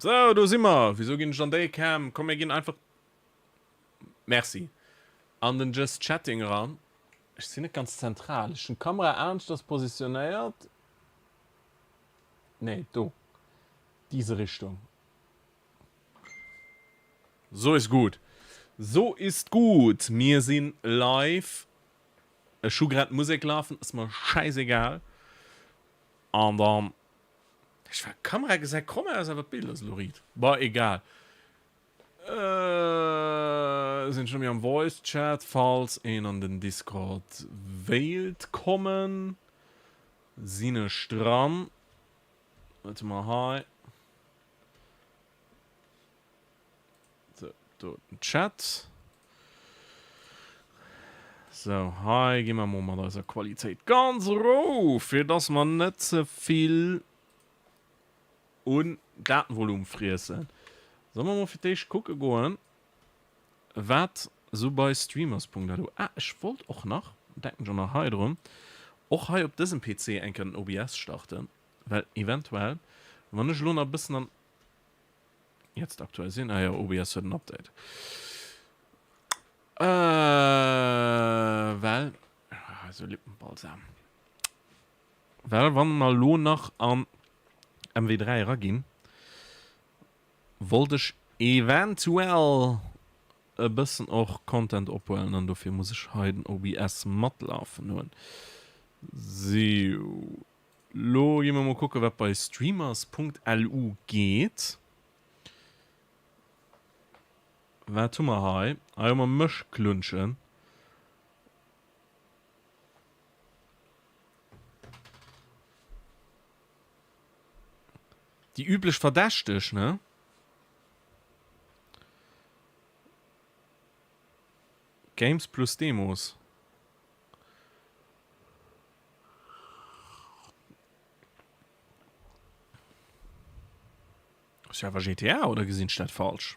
Sou, do si mer. Wisou ginn ech an déi Cam? Komm, mir ginn einfach, merci, an den Just Chatting eran. Ech sinn net ganz zentral. Ech hunn d'Kamera aneschters positionéiert. Nee, do. Diese Richtung. So ist gut. So ist gut. Mir sinn live. Ech hu grad Musek lafen, ass mer schäisegal. An dann, ech war, d'Kamera gesäit kromm aus, awer d'Bild ass elo riit. Bon, egal. Sinn ech elo méi am Voice Chat, falls een an den Discord wéilt kommen, sinn ech dran. Wat hu mer hei? Sou, do den Chat. Sou, hei gi mer mol mat eiser Qualitéit ganz erof, fir dass mer net ze vill un Datenvolumen friessen. Solle mer mol fir d'éischt kucke goen, wat sou bei streamers.lu. Ah, ech wollt och nach, denken ech och nach hei drun, och hei op dësem PC eng Kéier den OBS starten, well eventuell, wann ech elo nach e bëssen an Jetzt aktualisieren. Ah ja, OBS huet en Update. Äh, well, ah, so Lippenbalsam. Well wann mer lo nach an MW3 eraginn, wollt ech eventuell e bëssen och Content ophuelen an dofir muss ech hei den OBS matlafen hunn. Sou. Lo gi mer mol kucke wat bei streamers.lu geet. Wat hu mer hei? Hei hu mer Mëschklunschen. Déi üblech Verdächteg, ne? Games plus Demos. Ass jo awer GTA, oder gesinn ech dat falsch?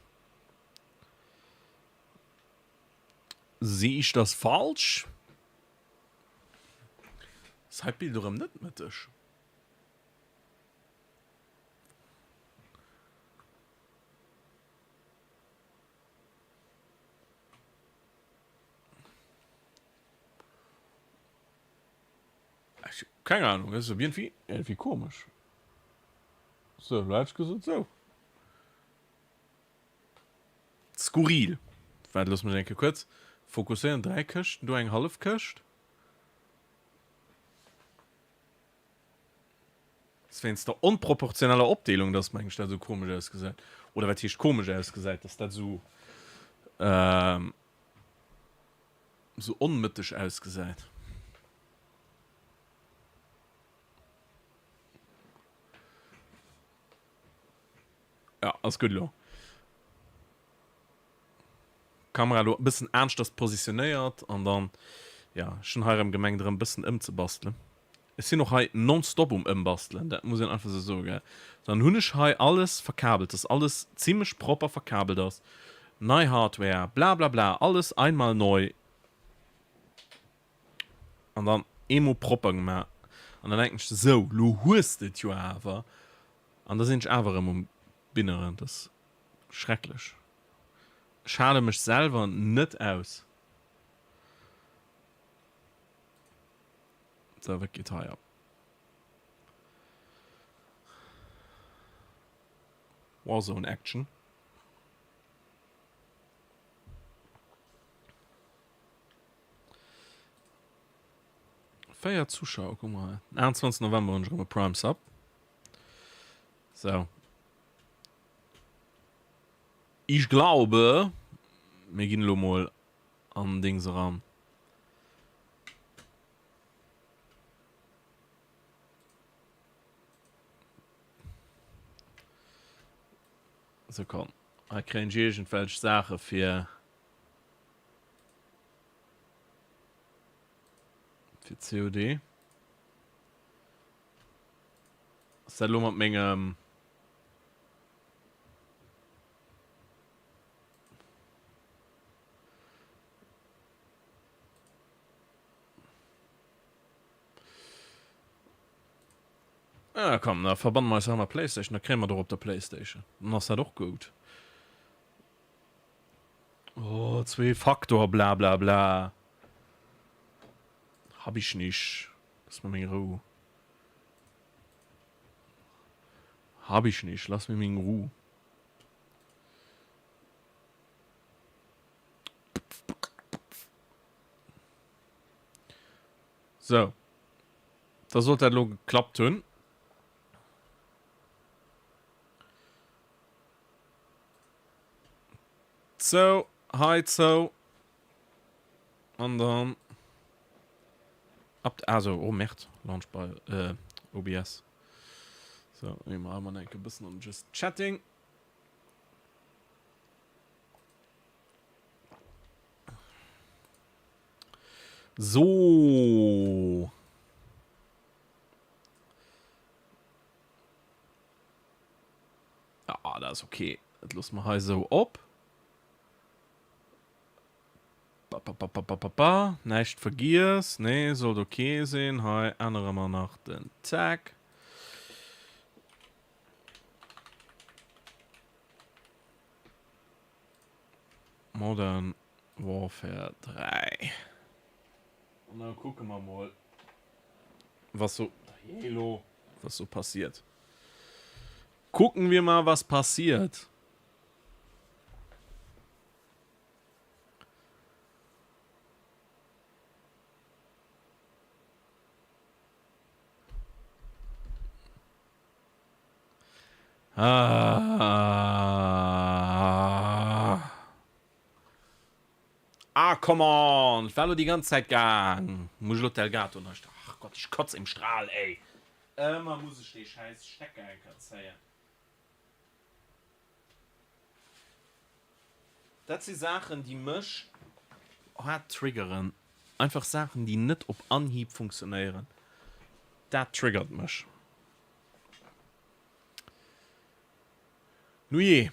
Sehe ich das falsch? Ass hei d'Bild erëm net mëtteg? Ech keng Ahnung, ass op irgendwie irgendwie komesch. So, lo hätt ech gesot sou. Skurril. Waart, looss mech eng Kéier kuerz fokusséieren. 3 Këschten, do eng hallef Këscht. Ass wéinst der onproportioneller Opdeelung, dass mengen ech dat esou komesch ausgesäit. Oder wat heescht komesch ausgesäit, dass dat esou ähm, esou onmëtteg ausgesäit. Ja, ass gutt elo. Kamera elo e bëssen aneschters positionéiert an dann, ja, ech hunn hei erëm gemengt erëm e bëssen ëmzebastelen. Ech sinn och hei nonstop um ëmbastelen, dat muss een einfach esou soen, gell. Dann hunn ech hei alles verkabelt, dass alles zimmlech propper verkabelt ass, nei Hardware, blablabla, alles einmal neu an dann eemol propper gemaach an dann denken ech, sou, lo hues de et jo awer an da sinn ech awer erëm um Binneren. Dat ass schrecklech. Ech hale mech selwer net aus. Sou, wat geet hei ab? Warzone Action. Véier Zuschauer, guck mal. 21. November hunn ech erëm e Prime Sub. Sou. Ich glaube, mir ginn elo mol an Dings eran. So komm, hei kréien ech iergendwelch Saache fir fir COD. Ass dat elo mat mengem Ah komm, da verbanne mer eis hei mat Playstation, da kréie mer et och op der Playstation. Dann ass dat och goud. Oh, zwee Faktor bla bla bla. Hab ich nicht. Lass mir meng Rou. Hab ich nicht. Lass mir meng Ruh. Sou. Da sollt dat elo geklappt hunn. Zou, hei zou. An dann ab, also, oh Merde, Launch by äh, OBS. So, mir maache mer enke bëssen an Just Chatting. So. Ah, dat ass okay. Dat loosse mer hei esou op. Ba, ba, ba, ba, ba, ba, ba. Näischt vergiess. Nee, sollt okay sinn. Hei ännere mer nach den Tag. Modern Warfare 3. An da kucke mer mol, was so, elo, was so passiert. Gucken wir mal, was passiert. Ah, ah come on! Et war elo déi ganz Zäit gaang. Muss ech elo d'Elgato nei starten? Ach Gott, ech kotz im Strahl, ey! Ëmmer muss ech dee schäiss Stecker eng Kéier zéien. Dat si Saachen, déi mech haart triggeren. Einfach Saachen, déi net op Anhieb funktionéieren. Dat triggert mech. Nujee.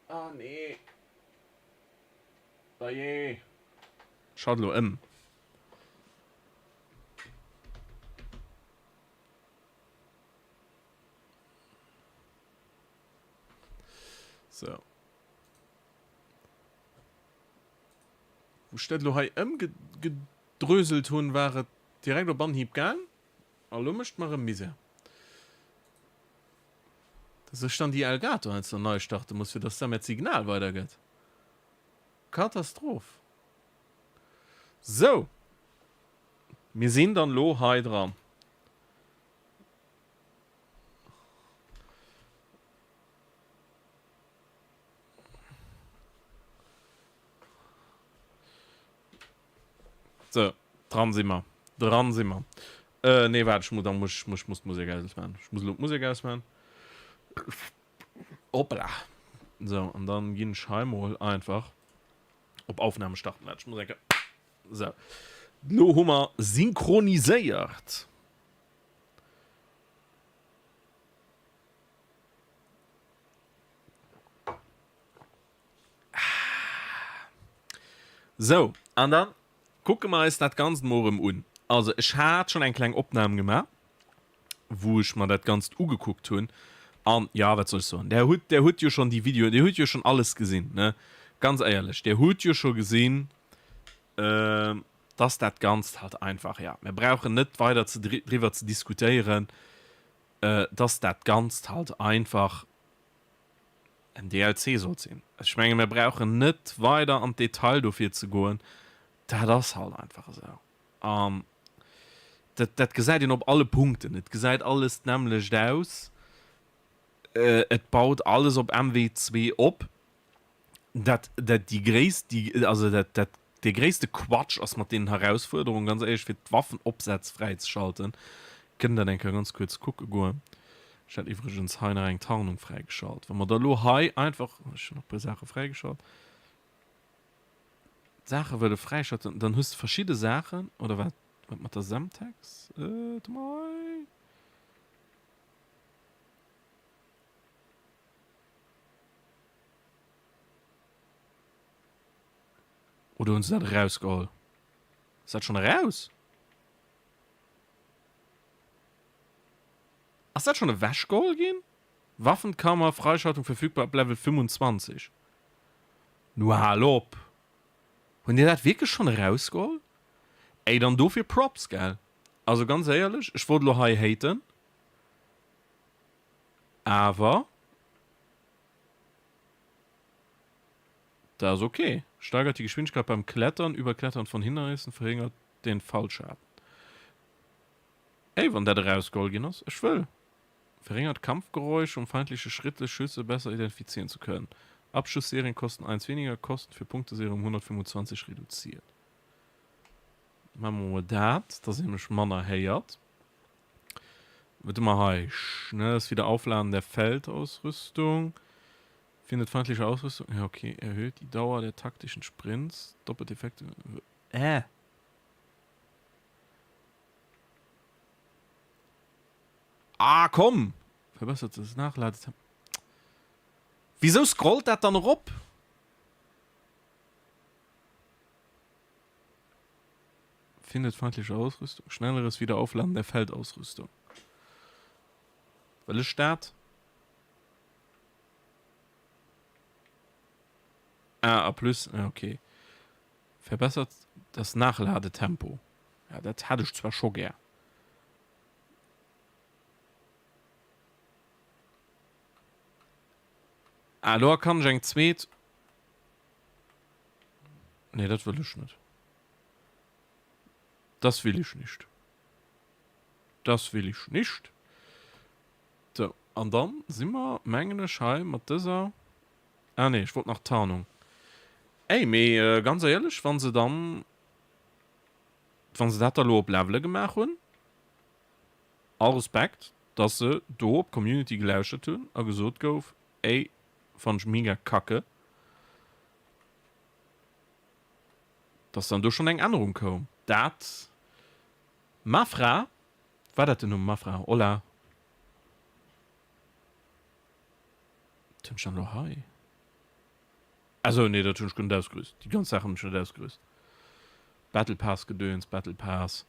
Ah nee. Dajee. Schalt elo ëm. Sou. Wou ech dat elo hei ëmgedröselt hunn, war et direkt op Anhieb gaang. A lo mécht mer erëm Misär. Dass ech dann déi Elgato heiansdo nei starte muss, fir dass da mir d'Signal weidergëtt. Katastroph. Sou. Mir sinn dann lo hei dran. Sou, dran si mer. Dran si mer. Äh, nee, waart, ech muss, da muss ech, muss, muss d'Musek ausmachen. Ech muss elo d'Musek ausmachen. Hoppla. Sou, an dann ginn ech hei mol einfach op Aufnahme starten. Waart, ech muss eng Kéier. Sou. Lo hu mer synchroniséiert. Sou, an dann kucke mer eis dat Ganzt mol erëm un. Also, ech hat schonn eng kleng Opnam gemaach, wou ech mer dat Ganzt ugekuckt hunn. An, jo, wat soll ech soen, Der hutt, der hutt jo schonn déi Videoen, Dir hutt jo schonn alles gesinn, ne? Ganz éierlech, Dir hutt jo scho gesinn, dass dat Ganzt halt einfach, ja, mir brauchen net weider ze driwwer ze diskutéieren, dass dat Ganzt halt einfach en DLC sollt sinn. Ech menge mir brauchen net weider an d'Detail dofir ze goen, dat ass halt einfach esou. An dat, dat gesäit een op alle Punkten. Et gesäit alles d'nämmlecht aus, et baut alles op MW2 op. Dat, dat déi gréisst, déi, also dat, dat, dee gréisste Quatsch ass mat deenen Herausfuerderungen, ganz éierlech, fir d'Waffenopsätz fräizeschalten. Kënnt dat eng Kéier ganz kuerz kucke goen. Ech hat iwwregens hei nach eng Tarnung fräigeschalt. Wa mer da elo hei einfach, ech hunn nach e puer Saache fräigeschalt, Saache wëlle fräischalten, dann hues de verschidde Saachen, oder wat, wat mat der Semtex? Äh, warte mol. Oder hunn se dat erausgeholl? Ass dat schonn eraus? Ass dat schonn ewechgeholl ginn? Waffenkammer, Freischaltung verfügbar ab Level 25. Nu hal op! Hunn déi dat wierklech schonn erausgeholl? Ey, dann dofir Props, gell? Also ganz éierlech, ech wollt elo hei haten, awer dat ass ok. Steigert die Geschwindigkeit beim Klettern, Überklettern von Hindernissen, verringert den Fallschaden. Ey, wann dat erausgeholl ginn ass, ech wëll. Verringert Kampfgeräusche, um feindliche Schritte, Schüsse besser identifizieren zu können. Abschussserien kosten eins weniger, Kosten für Punkteserie um 125 reduziert. Maache mer mol dat, dass ee mech manner héiert. Wat hu mer hei? Schnelles Wiederaufladen der Feldausrüstung. Findet feindliche Ausrüstung. Ja, okay. Erhöht die Dauer der taktischen Sprints. Doppelt Effekte. Äh. Ah komm! Verbessertes Nachladetempo. Wisou scrollt dat dann erop? Findet feindliche Ausrüstung. Schnelleres Wiederaufladen der Feldausrüstung. Wëll ech dat? Ah, a plus, ah, okay. Verbessert das Nachladetempo. Ja, dat hätt ech zwar scho gär. Ah, do kann ech eng zweet. Nee, dat wëll ech net. Das will ich nicht. Das will ich nicht. So, an dann si mer, mengen ech, hei mat dëser. Ah nee, ech wollt nach d'Tarnung. Ey, mee ganz éierlech, wa se dann, wa se dat da lo op Levele gemaach hunn, All Respekt, dass se do op d'Community gelauschtert hunn a gesot gouf, ey, fann ech mega kacke, dass dann do schonn eng Ännerung koum. Dat Mafra, war dat den Numm? Mafra, hola. Wat hunn ech dann elo hei? Ahsou, nee, dat hunn ech guer net ausgerüst. Déi ganz Saach hunn ech net ausgerüst. Battle Pass Gedöns, Battle Pass.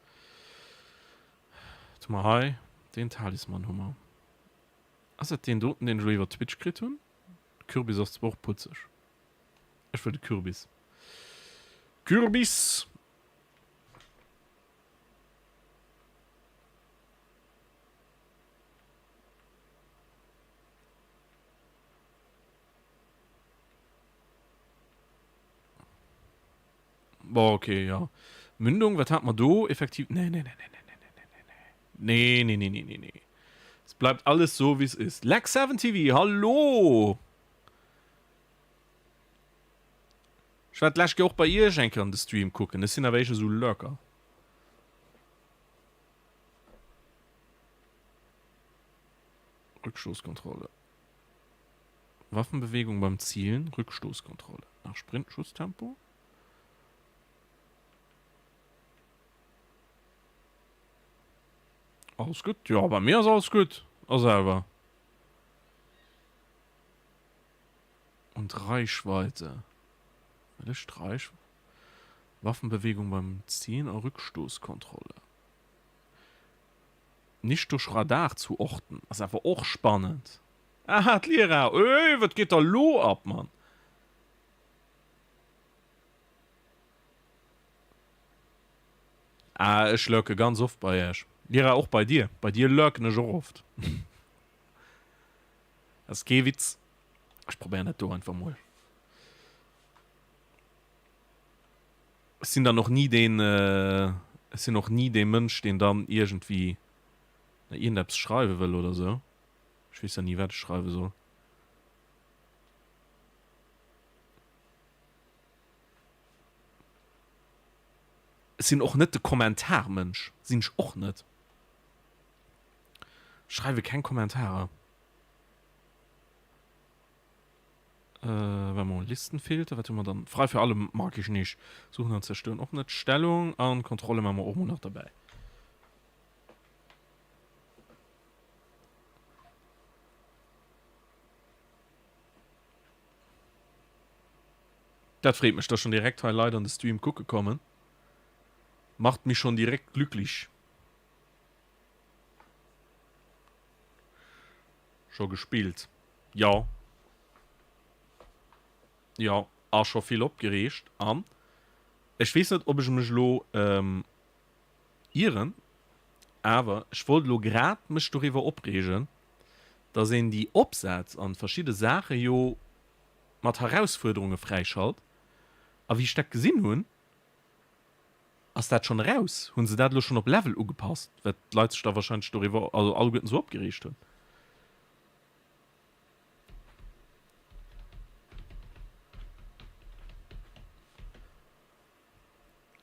Wat hu mer hei? Deen Talisman hu mer. Ass dat deen doten, deen ech elo iwwer Twitch kritt hunn? De Kürbis ass zwar och putzeg. Ech wëll de Kürbis. Kürbis! Bon, okay, ja. Mündung, wat hat mer do effektiv? Nee, nee, nee, nee, nee, nee, nee, nee, nee. Nee, nee, nee, nee, nee, nee. Es bleibt alles so, wie es ist. Lex7 TV, hallo! Ech war d'lescht Kéier och bei iech eng Kéier an de Stream kucken. Ech sinn awer éischter esou Lurker. Rückstoßkontrolle. Waffenbewegung beim Zielen, Rückstoßkontrolle. Nach Sprint, Schusstempo. Alles gutt? Jo, bei mir ass alles gutt. A selwer? Und Reichweite. Well ech d'Reich... Waffenbewegung beim Zielen a Rückstoßkontrolle. Nicht durch Radar zu orten. Ass awer och spannend. Aha, d'Lyra! Öh, wat geet da lo ab, Mann? Ah, ech lurke ganz oft bei Iech. Lyra, och bei dir. Bei dir lurken ech och oft. Ass kee Witz. Ech probéieren dat do einfach mol. Ech sinn dann och ni deen, ech sinn och ni dee Mënsch, deen dann iergendwéi iergendeppes schreiwe wëll oder sou. Ech weess ja ni, wat ech schreiwe soll. Ech sinn och net de Kommentarmënsch, sinn ech och net. Schreiwe keng Kommentarer. Äh, war mol Listenfilter, wat hu mer dann? Frei für alle mag ich nicht. Suchen und zerstören och net. Stellung an Kontrolle man mer och mol nach dabei. Dat freet mech, dass schon direkt hei Leit an de Stream kucke kommen. Macht mich schon direkt glücklich. Scho gespillt, jo. Jo, a scho vill opgereegt. An ech weess net, ob ech mech elo ieren, awer ech wollt elo grad mech doriwwer opreegen, dass een déi Opsätz an verschidde Saache jo mat Herausfuerderunge fräischalt. A wéi ech dat gesinn hunn, ass dat schonn eraus. Hu se dat elo schonn op Level ugepasst, well d'Leit sech da warscheinlech doriwwer, also alleguerten esou opgereegt hunn.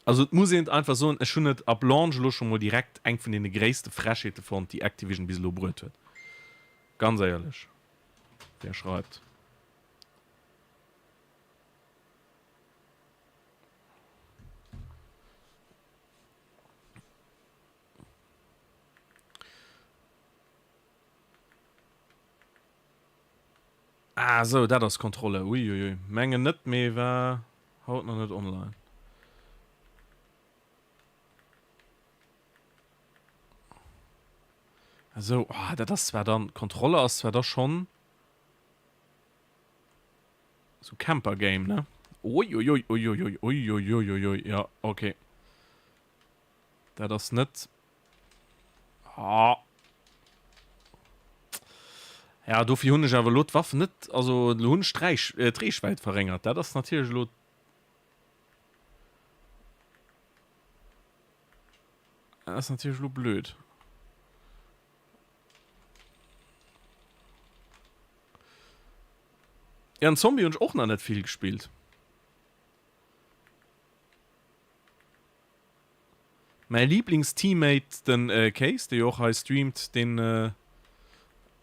Also et muss een einfach soen, ech hunn et ab Launch elo scho mol direkt eng vun deene gréisste Frechheete fonnt, déi Activision bis elo bruet huet. Ganz éierlech. Wer schreibt? Ah sou, dat ass Kontrolle. Uiuiui. Mengen net, mee war haut nach net online. Esou, oh, dat ass zwar dann, Kontrolle ass zwar da schon sou Camper Game, ne? Uiuiui, uiuiui, uiuiuiui, ja, okay. Dat ass net Ah. Ja, dofir hunn ech awer elo d'Waff net, also elo hunn ech d'Räich, äh, d'Reechwäit verréngert. Dat ass natierlech elo. Dat ass natierlech elo blöd. Ja, en Zombie hunn ech och nach net vill gespillt. Mäi Lieblings-Teammate den Case, dee jo och hei streamt, deen,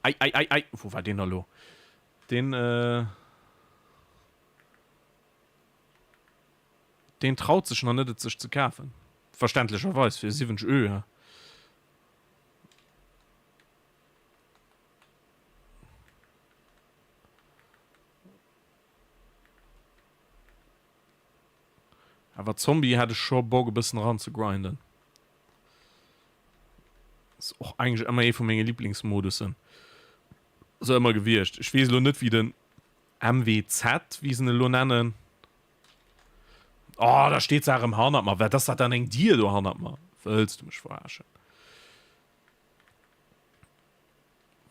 ei ei ei ei, wou war deen da lo? Deen, deen traut sech nach net et sech ze kafen, verständlecherweis, fir 70 Ö. Awer Zombie hätt ech scho Bock e bëssen eran ze grinden. Ass och eigentlech ëmmer ee vu menge Lieblingsmodussen. Sou ëmmer gewiescht. Ech weess elo net wéi den MWZ, wéi se en elo nennen. Oh, da steet se erëm hannert mer. Wat ass dat dann eng Dier do hannert mer? Wëlls du mech verarschen?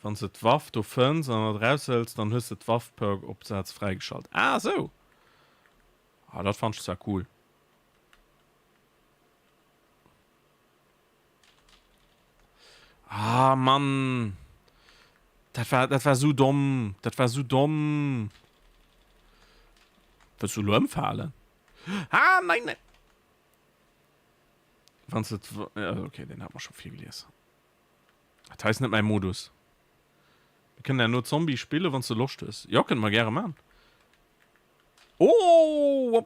Wann s de d'Waff do fënns an et eraushëls, dann hues de d'Waff-Perk-Opsaz fräigeschalt. Ah, sou! Ah, dat fand ech zwar cool. Ah, Mann! Dat war, dat war sou domm! Dat war sou domm! Wëlls du elo ëmfalen? Ah, nein, nein! Wann s de d'W-, okay, deen hat mer scho virgelies. Dat hei ass net mäi Modus. Mir kënnen herno Zombie spillen, wann s de Loscht hues. Jo, kënne mer gäre man. Oh!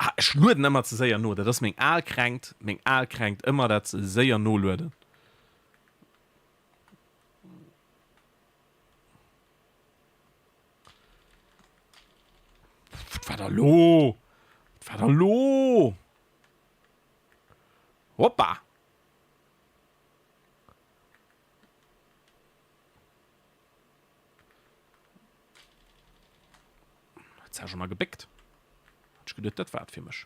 Ah, ech lueden ëmmer ze séier no. Dat ass meng al Kränkt, meng al Kränkt, ëmmer dat ze séier nolueden. Wat war da lo? Wat war da lo? Hoppa! Jetzt hast du mal gebéckt. Hat ich gedacht, das war fir mech.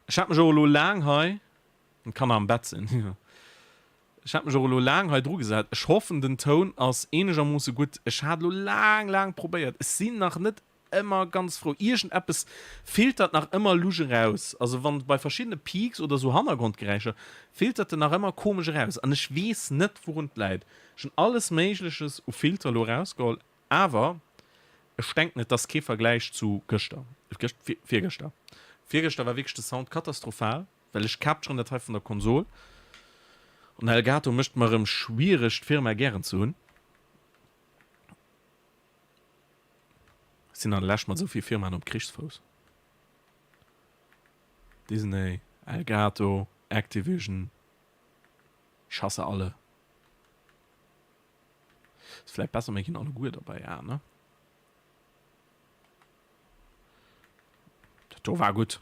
Ech hat mech och elo laang hei, wann d'Kanner am Bett sinn, ech hat mech och elo laang hei dru gesat. Ech hoffen den Toun ass eenegermoosse gutt. Ech hat elo laang, laang probéiert. Ech sinn nach net ëmmer ganz frou. Iergendeppes filtert nach ëmmer lusch eraus. Also wann bei verschiddene Peaks oder sou Hannergrondgeräischer filtert en nach ëmmer komesch eraus. An ech weess net wourun et läit. Ech hunn alles Méigleches u Filter elo erausgeholl. Awer ech denken et ass kee Vergläich zu gëschter, gëscht, virgëschter. Virgëschter war wierklech de Sound katastrophal, well ech capturen dat hei vun der Konsol an Elgato mécht mer erëm schwiereg d'Firma gären ze hunn. Ech sinn an der Lescht mat esou vill Firmaen op Krichsfouss. Disney, Elgato, Activision, ich hasse alle. Ass vläit besser mir ginn alleguer derbäi A, ne? Dat do war gutt.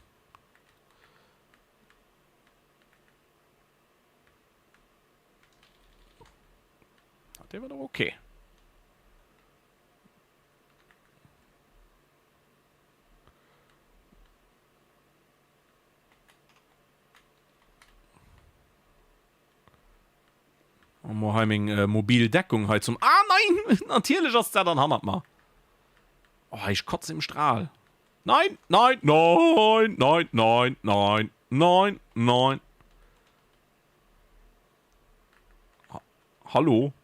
Dee war doch okay. Oh, mo hei meng äh, mobil Deckung hei zum. Ah nein! Natierlech ass dat an hannert mer. Oh, ich kotze im Strahl. Nein, nein, nein, nein, nein, nein, nein, nein. Ha Hallo?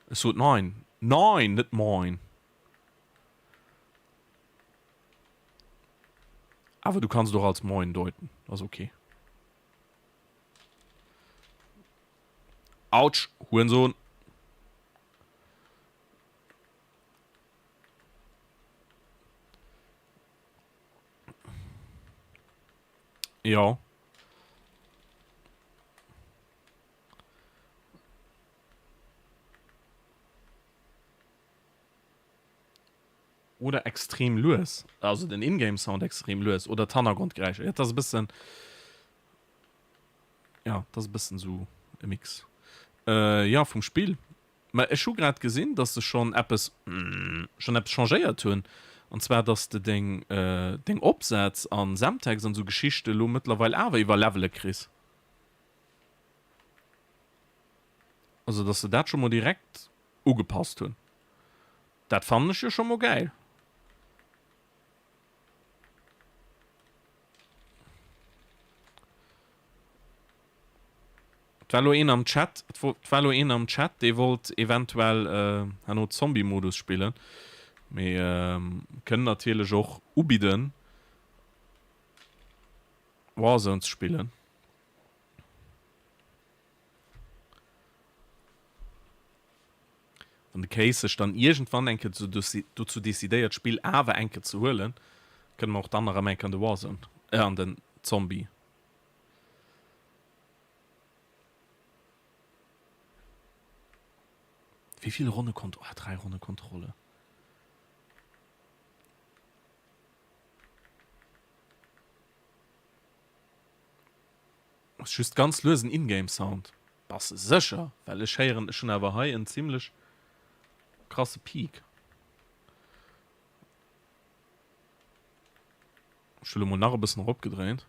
Ech sot nein. Nein, net moin. Awer du kanns et och als moin deuten. Ass okay. Autsch, Hurensohn. Jo. Oder extrem lues. Also den Ingame Sound extrem lues oder d'Hannergrondgeräischer. Jo, et ass e bëssen, jo, et ass e bëssen esou e Mix. Jo, vum Spill. Mä ech hu grad gesinn, dass se schonn eppes, schonn eppes changéiert hunn, an zwar dass de deng, deng Opsätz an Semtex an esou Geschichte lo mëttlerweil awer iwwer Levele kriss. Also dass se dat scho mol direkt ugepasst hunn. Dat fannen ech jo scho mol gäil. Et war lo een am Chat, et war lo een am Chat, dee wollt eventuell herno Zombie-Modus spillen. Mee kënnen natierlech och ubidden, Warzone ze spillen. Wann de Case sech dann iergendwann eng Kéier dozou decidéiert, d'Spill awer eng Kéier ze huelen, kënne mer och dann nach ëm eng Kéier an de Warzone, an den Zombie. Wéi vill Ronne Kont ah, 3 Ronne Kontrolle. Ass just ganz luesen Ingame Sound. Bass de sécher? Well ech héieren, ech hunn awer hei en zimlech krasse Peak. Ech hu lo mol nach e bëssen eropgedréint.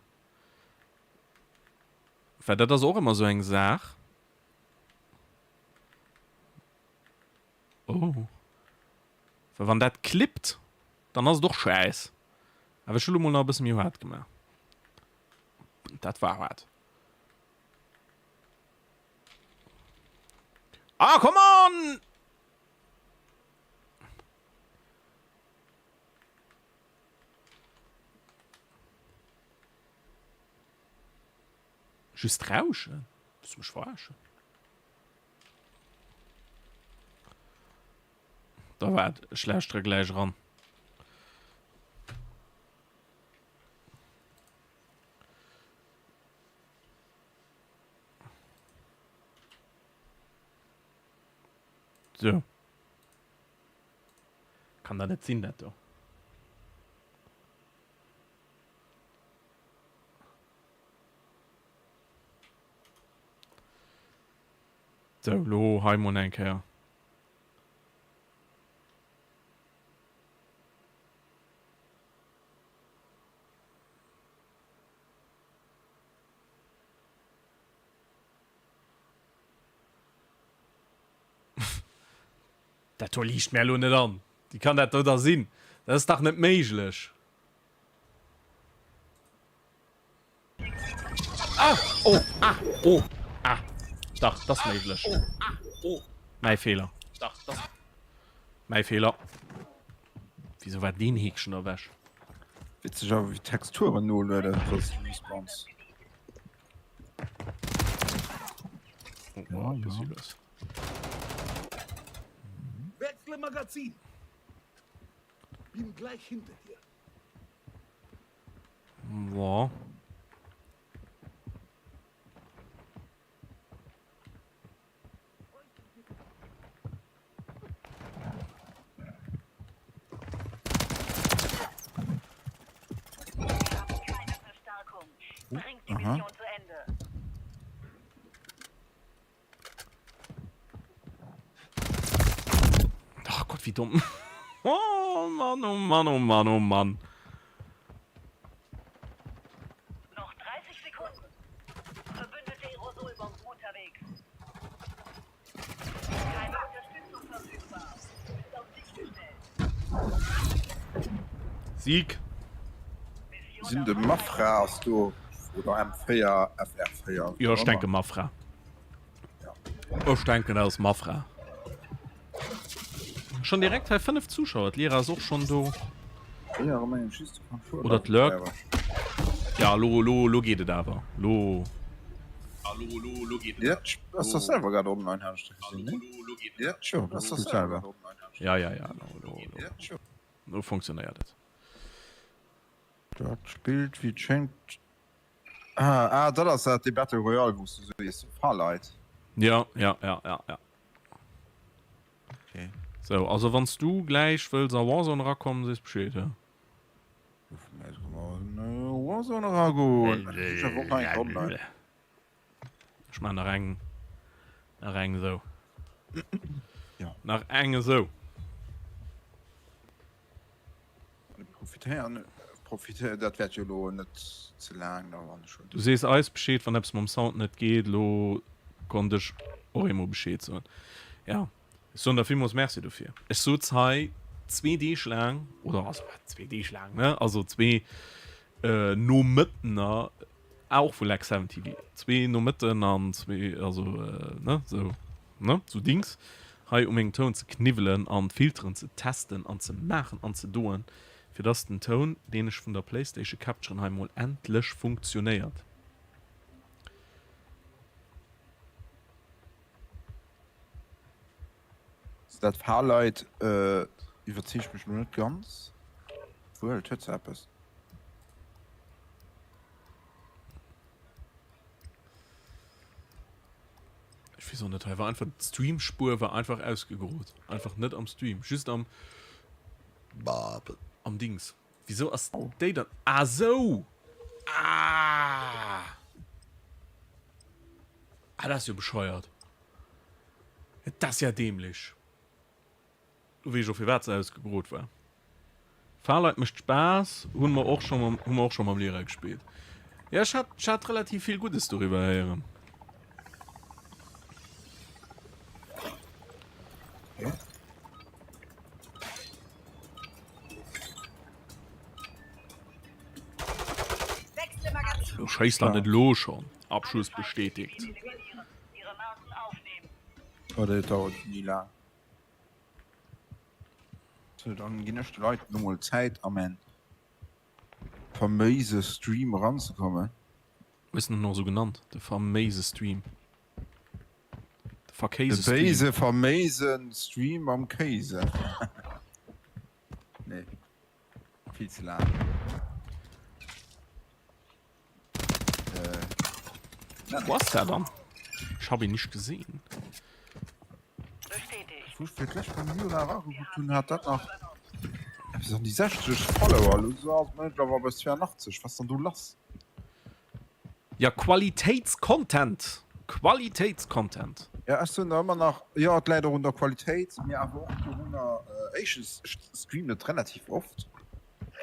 Well dat ass och ëmmer esou eng Saach. Oh. Well wann dat klippt, dann ass et och schäiss. Awer ech hu lo mol nach e bësse méi haart gemaach. Dat war haart. Ah, come on! Just Rauschen? Willst du mech verarschen? Da waart, ech lauschtere gläich eran. So. Kann dat net sinn, dat do. Sou, lo hei mol eng Kéier. Dat do liicht mär elo net an. Wéi kann dat do da sinn? Dat ass dach net méiglech. Ah! Oh! Ah! Oh! Ah! Dach, dat ass méiglech. Mäi Feeler. Mäi Feeler. Wieso war deen Heekchen da wech? Witzeg awer wéi d'Texturen nolueden, falls du respawns. Oh, ja, ja. Wechsle Magazin. Bin gleich hinter dir. Boah. Aha. Ach Gott, wie dumm. Oh Mann, oh Mann, oh Mann, oh Mann. Noch 30 Sekunden. Verbündete Aerosolbomben unterwegs. Keine Unterstützung verfügbar. Du bist auf dich gestellt. Sieg. Sinn de Mafra ass do oder M4 FR4. Jo, ech denke Mafra. Ech denken dat ass Mafra. Schon direkt hei 5 Zuschauer. D'Lira ass och schon do. Oder d'Lurk. Ja lo lo lo geet et awer. Lo. Ja, ass das selber grad online han ech gesinn, ne? Jo, das ass selber. Ja ja ja lo lo lo. Lo funktionéiert et. Dat spillt wéi et schéngt. Ah, ah, dat ass dat dee Battle Royale wou s du sees Farlight. Ja, ja, ja, ja, ja. Okay. Sou, also wann s du gläich wëlls a Warzone erakommen, sees Bescheed, he? Warzone eragoen. Ech awer och nach eng online. Ech man nach eng nach eng esou. Ja. Nach eng esou. Profitéieren, profitéieren, dat wäert jo elo net ze laang dauern. Du sees eis Bescheed, wann eppes mam Sound net geet. Elo konnt ech och eemol Bescheed soen. Ja, ech soen der villmools Merci dofir. Ech souz hei zwee Deeg laang, oder also zwee Deeg laang, ne, also zwee Nomëttener Ah, och vu Lex 7 TV. Zwee Nomëtten an zwee, also, ne, sou, ne, sou Dings, hei u mengem Toun ze kniwwelen an d'Filteren ze testen an ze maachen an ze doen, fir dass den Toun, deen ech vun der Playstation capturen, hei mol endlech funktionéiert. Dat Farlight iwwerzeegt mech lo net ganz. Wuel, et huet zwar eppes. Ech weess och net, hei war einfach d'Streamspuer war einfach ausgegrot. Einfach net am Stream, just am am Dings. Wieso ass déi dann? Ah sou! Ah! Ah, dat ass jo bescheuert. Dat ass ja dämlech. Do weess ech och firwat se ausgegrot war. Farlight mécht Spaass, hunn mer och scho mam, hu mer och scho mam Lira gespillt. Ja, ech hat, ech hat relativ vill Guddes doriwwer héieren. Lo schéiss der net lo schonn. Abschuss bestätigt. Oh, dat dauert ni laang. So, dann ginn ech de Leit no mol Zäit a mäin faméise Stream eranzekommen. Hues de en och esou genannt, de faméise Stream? De De Verkéise-Stream. béise faméise Stream mam Kéise. Nee, vill ze laang. Wo ass der dann? Ich hab ihn nicht gesehen. Wou ech fir d'lescht beim Jura eragekuckt hunn, hat dat nach eppes an déi 60 Follower. Elo ass et mëttlerweil bei 82. Wat ass dann do lass? Ja, Qualitéitscontent! Qualitéitscontent! Ja, ech soen der ëmmer nach, jo, et läit och un der Qualitéit, mee awer och dorunner, éischtens, ech streamen et relativ oft.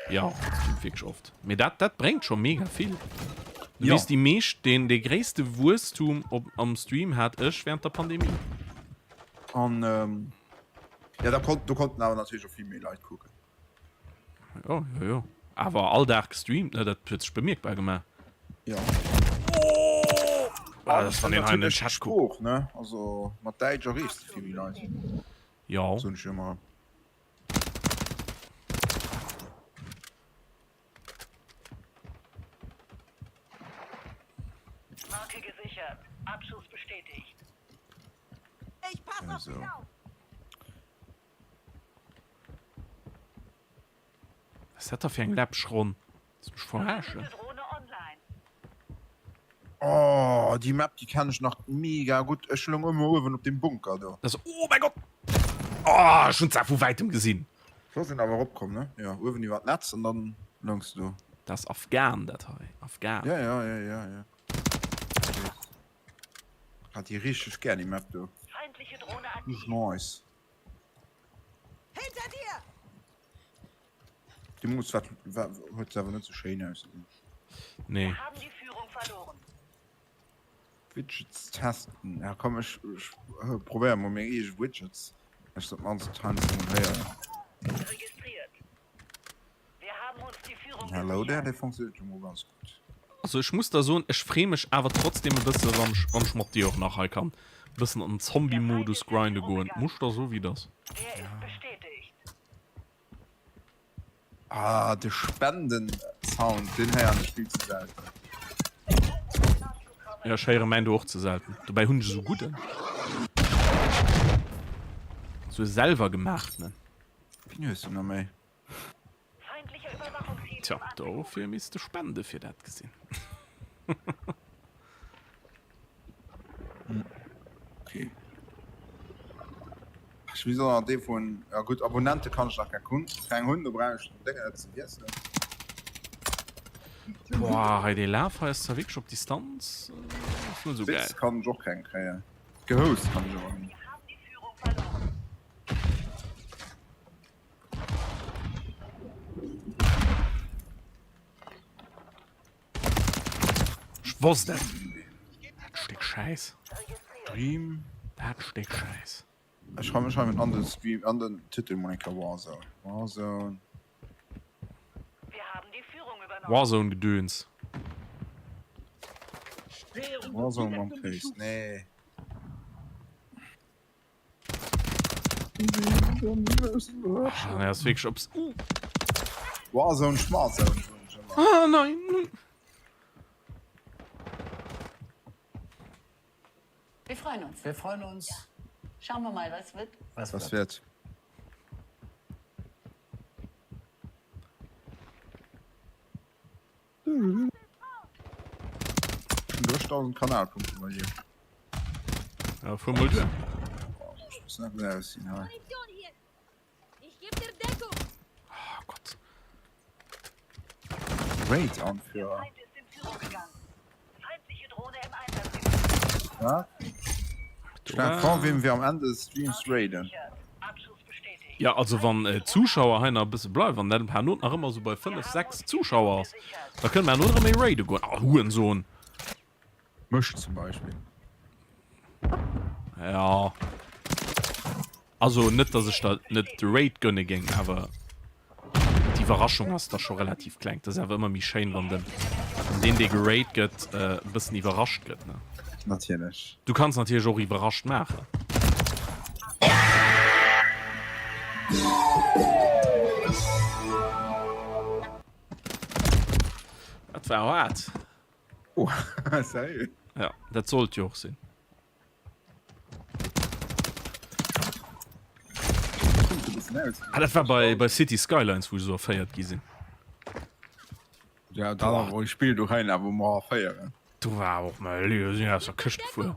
Ja, streamt wierklech oft. Mee dat, dat bréngt scho mega vill. Du Ja. weess, déi meescht, deen, dee gréisste Wuesstum op, am Stream hat ech während der Pandemie. An, ähm, ja, da konnt, do konnten awer natierlech och vill méi Leit kucken. Jo, jo, jo. Awer all Dag gestreamt, ne, dat huet sech bemierkbar gemaach. Ja. Oh! Ah, das wann een hei in den Chat kuckt. Sprooch, ne? Also mat Däitsch erreechs de vill méi Leit. Jo. Soen ech ëmmer. Marke gesichert. Abschuss bestätigt. Ich pass auf Also. dich auf. Was ist dat da fir eng läppsch Ronn? Willst du mech verarschen? Drohne online. Oh, déi Map, déi kennen ech nach mega gutt. Ech loung ëmmer uewen op deem Bunker do. Das, oh mein Gott! Oh, ech hunn zwar vu wäitem gesinn. Do sinn awer eropkomm, ne? Jo, uewen iwwer d'Netz an dann loungs de do. Dat ass Afghan dat hei. Afghan. Ja, ja, ja, ja, ja. Hat déi richteg gär déi Map do. Feindliche Drohne aktiv. Nice. Hinter dir! Deemools war, war, huet se awer net sou schéin ausgesinn. Nee. Wir haben die Führung verloren. Widgets testen. Ja komm ech, ech probéier mol meng eege Widgets. Ech dat mannst heiansdo mol héieren. Registriert. Wir haben uns die Führung Hello there, gesichert. dee funktioniert jo mol ganz gutt. Also ech muss der soen, ech free mech awer trotzdem e bësse wann ech, wann ech mat dir och nach hei kann e bëssen an den Der Feind Zombie-Modus ist in grinde Führung goen. gegangen. Muss der so wéi et ass. Der ist bestätigt. Ah, de Spenden-Sound, deen héieren ech vill ze selten. Jo, ech héiere mäin do och ze selten. Dobäi hunn ech esou gudden. Esou e selwer gemaachtenen. Wien hues du nach méi? Tja, dofir misst de spende fir dat gesinn. Okay. Ech wéi soll dee vun ja gutt Abonnente kann ech nach keng hunn keng hunn, do brauch ech den Dénger net ze wiesselen. Boah, hei dee Laf hei ass zwar wierklech op Distanz äh, ass net esou Witz geil. kann ech och keng kréien. Gehost kann ech awer hunn. Wir haben die Führung verloren. Ech wosst et! Dat Stéck Schäiss. Stream. Dat Stéck Schäiss. Ech schreiwen schreiwen an den Stream an den Titel mol eng Kéier Warzone. Warzone. Wir haben die Führung übernommen. Warzone Gedöns. Stehe unter Warzone mam direktem Case. Beschuss. Nee. Ah, nee, ass wierklech obs. Uh. Warzone Schmarzone soen ech ëmmer. Ah, nein! Wir freuen uns. Wir freuen uns. Schauen wir mal, was wird. Was, Was wird? wird? Schon duerch 1000 Kanalpunkte bei dir. Ja, fuer mol duer. Ech muss nach gutt aussinn hei. Munition hier! Ich geb dir Deckung! Oh Gott. Raid Anführer. Feind ist in Führung gegangen. Feindliche Drohne im Einsatzgebiet. Ja? Stell vor, wem wir am Ende des Streams raiden. Gesichert. Abschuss bestätigt. Ja, also wann d'Zuschauer hei nach e bësse bleiwen, wann dat herno nach ëmmer esou bei 5, 6 Zuschauer ass, da kënne mer herno nach méi raide goen. Ah, Hurensohn! Mech zum Beispill. Ja. Also net, dass ech der net de Raid gönne géing, awer d'Iwwerraschung ass da scho relativ kleng. Dat ass awer ëmmer méi schéin, wann den, wann deen, dee geraid gëtt, e bëssen iwwerrascht gëtt, ne? Natierlech. Du kanns natierlech och iwwerrascht maachen. Dat war haart. Oh, seriö? Ja, dat sollt jo och sinn. Ah, dat war bei, bei City Skylines, wou ech esou erféiert gi sinn. Ja, dat awer e Spill do rein, awer mer erféieren. Do war och mal Lü, sinn aus der Këscht gefuer.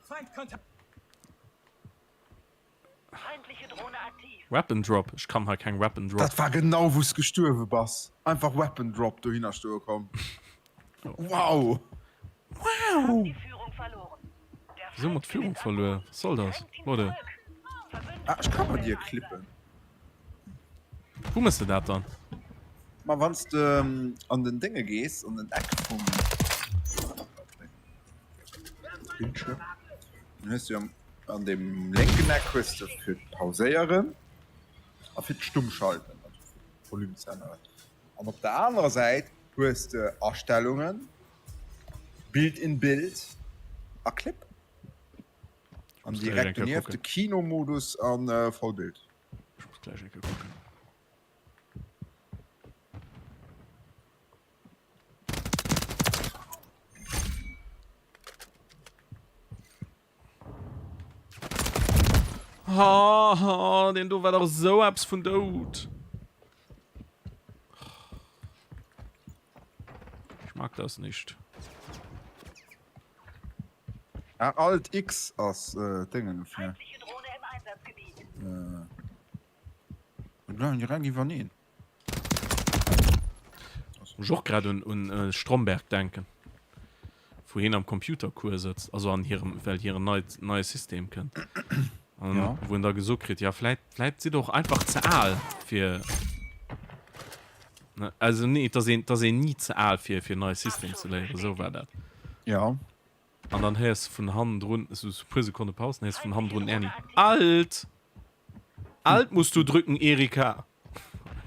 Feindkontakt. Weapon Drop, ech kann hei keng Weapon Drop. Dat war genau wous gestuerwe bass. Einfach Weapon Drop dohinner stoe komm. Wow! Wow! Wieso mat Führung verluer? Was soll das? Leute. Ah, ech ka bei dir klippen. Wou mëss de dat dann? Ma wanns de an den Dénge gees, an den Eck vum Bildschirm, dann hues du am an dem lénken Eck hues de fir d'Pauséieren a fir d'Stummschalten, also fir Volume ze änneren. An op der anerer Säit hues de Astellungen, Bild in Bild a Clip. An direkt donieft de Kinomodus a Vollbild. Ech muss gläich eng Kéier kucken. Ha, den do war dach esou eppes vun dout. Ich mag das nicht. Ah, Alt X ass äh, Déngen dofir. Feindliche Drohne im Einsatzgebiet. bleiwen direkt iwwerneen. Muss ech och grad un un Stromberg denken, wou hien am Computercours sëtzt, also an hirem, well hiren neit neie System kënnt. An Ja. wou en da gesot kritt, ja vläit vläit sidd der och einfach ze al fir, ne, also nee, et ass een, et ass een ni ze al fir fir en neie System ze léieren, esou war dat. Ja. An dann héiers de vun hannendrun, esou e puer Sekonne Paus, dann héiers de vun hannendrun den Ernie, Alt! Alt musst du drücken, Erika!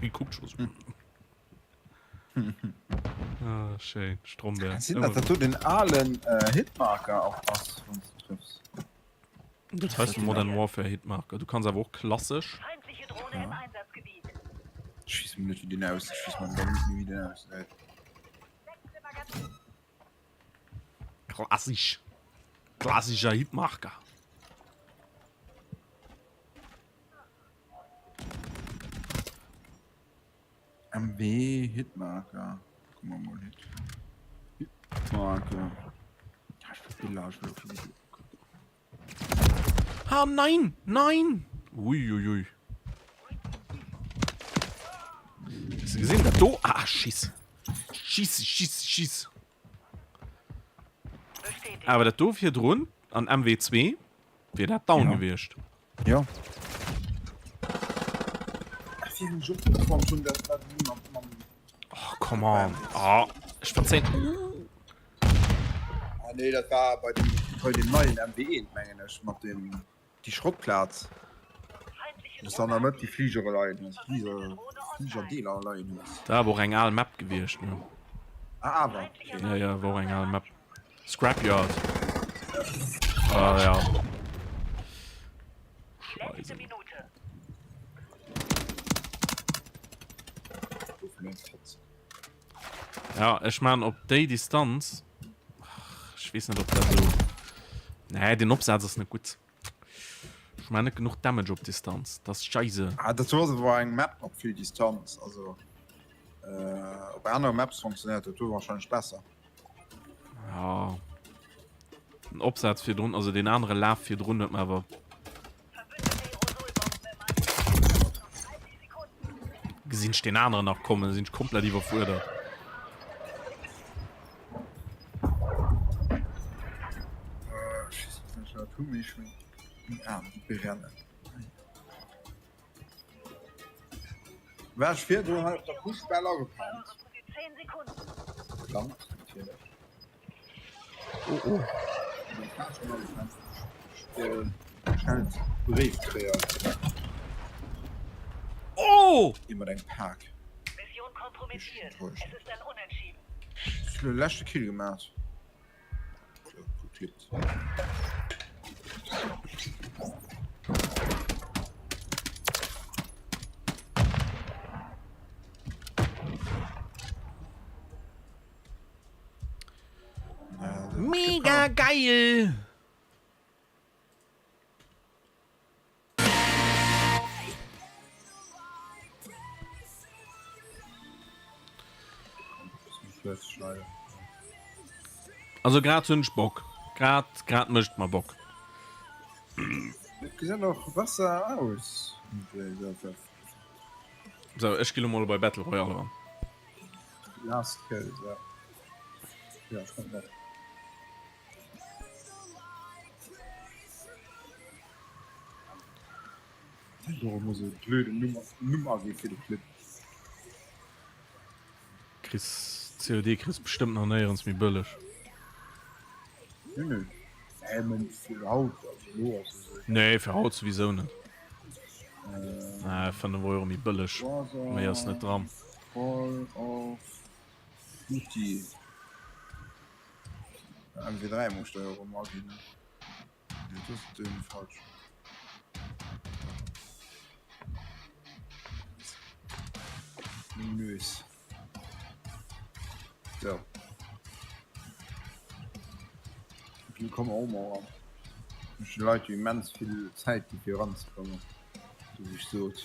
Hie kuckt scho sou. Ah, schéin, Stromberg. Sinn dat dat do den alen Hitmarker och ass, wann s de trëffs? Dat heist Modern Warfare Hitmarker. Du kanns awer och klassesch. Feindliche Drohne im Einsatzgebiet. Ech weess net wéi deen aus, ech weess mol net wéi deen ausgesäit. Klassisch. Klassischer Hitmarker. MW Hitmarker. Guck mal mal Hit. Hitmarker. Ja, ich will Bilder, ich will auf Video. Ah, nein! Nein! Uiuiui. Hast du gesehen, dat do? Ah, schiss. Schiss, schiss, schiss. Awer dat do virdrun an MW2 wier dat down Ja. gewiescht. Ja. Oh, come on. Oh, ech verzéien. Ah, nee, dat war bei dem, bei dem neien MW1, mengen ech, mat dem, déi Schrottplaz. Wou s de an der Mëtt déi Fligere leien hues, Fliger, Fligerdeeler leien hues. Dat war awer och eng al Map gewiescht, ne? Ah, awer, okay. Ja, ja, war och eng al Map. Scrapyard. Ah, ja. Scheiße. Ja, ech man op déi Distanz. Ech weess net, ob dat sou. Nee, den Opsaz ass net gutt. Ech man net genuch Damage op Distanz. Dat ass scheisse. Ah, dat ass awer eng Map mat vill Distanz. Also äh, op anere Maps funktionéiert dat do wahrscheinlech besser. Ja. Den Opsaz virdrun, also den anere Laf virdrun huet mer awer gesinn ech den aneren nach kommen, sinn ech komplett iwwerfuerdert. War ech virdrun hei op der Couche-Bell agepennt? Geplangt, natierlech. Oh, oh. Schnell Bréifkréier. Oh! Iwwer eng Pak. Mission kompromittiert. Es ist ein Unentschieden. Ech hu de leschte Kill gemaach. Geklippt. Mega geil! Also grad hunn ech Bock. Grad grad mécht mer Bock. Et gesäit och besser aus. Sou, ech gi lo mol bei Battle Royale eran. Last Kill, ja. Ja, ech kommen mat. Do muss e blöden Numm, Numm aginn fir de Clip. Kriss COD kriss bestëmmt nach néierens méi bëlleg. Nee, nee. Nee, mä fir haut, also elo ass esou. Nee, fir haut souwisou net. Äh, 5 Euro méi bëlleg, méi ass net dran. Call of Duty. MW3 muss ech da jo erëm aginn, ne? Nee, dat ass den falschen. Meng Nues. So. Du komm och mol ran. Ech hunn Leit déi immens vill Zäit gi fir eranzekommen, sou wéi ech sot.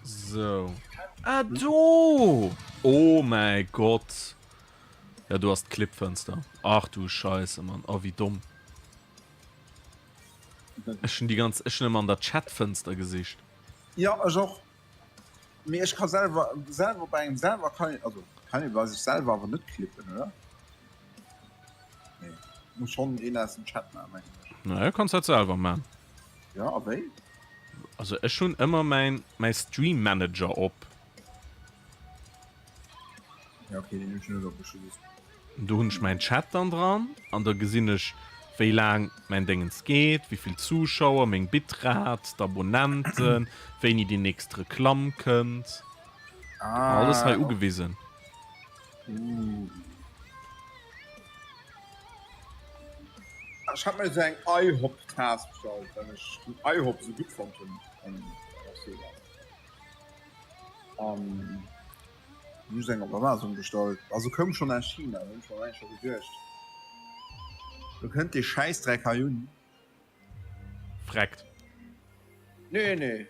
So. Ah, do! Oh mäi Gott. Ja, do ass d'Clipfënster. Ach du Scheisse, Mann. Oh, wéi domm. Ech hunn déi ganz, ech hunn ëmmer an der Chatfënster gesicht. Jo, ech och. Mee ech ka selwer, selwer bei engem selwer kann een, also kann ee bei sech selwer awer net clippen, oder? Nee, muss schonn een aus dem Chat maachen, mengen ech. Nee, kanns dat selwer man. Jo, a wéi? Also ech hunn ëmmer mäin, mäi Stream Manager op. Ja, okay, deen hunn ech net op, ech hu just. Do hunn ech mäin Chat dann dran an da gesinn ech wéi laang mäin Déngens geet, wéi vill Zuschauer, meng Bitrate, d'Abonnenten, wéini déi nächst Reklamm kënnt. Alles hei Ah, ugewisen. uh. Ech hat mir esou eng IHOP-Taass bestallt, well ech den IHOP esou gutt fonnt hunn an Las Vegas. An just eng op Amazon bestallt. Also koum schon aus China, hunn ech mer eigentlech scho geduecht. Do kënnt dee Schäissdreck hei un. Freckt. Nee, nee.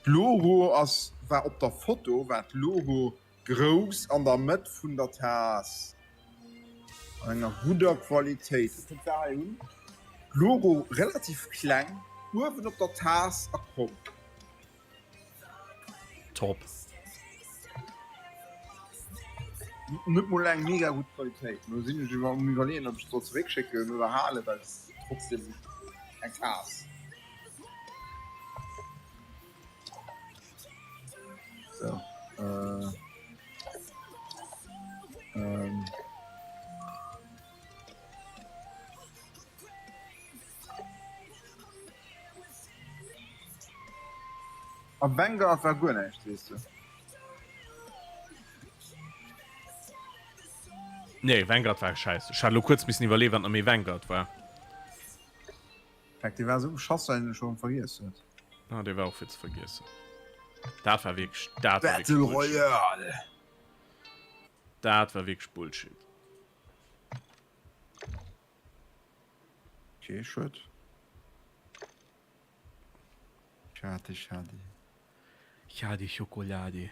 D'Logo ass, war op der Foto war d'Logo grouss an der Mëtt vun der Taass. An enger gudder Qualitéit. Do kënnt dat hei un. D'Logo relativ kleng uewen op der Taass a kromm. Top. Net mol eng mega gutt Qualitéit. Lo sinn ech iwwer um iwwerleeën ob ech soll zeréckschécken oder halen, well et ass trotzdem eng Taass. So, äh, ähm. A Vanguard war guer näischt, sees du? Nee, Vanguard war scheiße. Ech hat lo kuerz missen iwwerleeën, wat nach méi Vanguard war. Heck, dee war esou beschass, dat een e scho vergiess huet. Ah, dee war och fir ze vergiessen. Dat war wierklech, dat war Battle wierklech Bullshit. Royale! Dat war wierklech Bullshit. Okay, schued. Schade, schade. Schade Schokolade.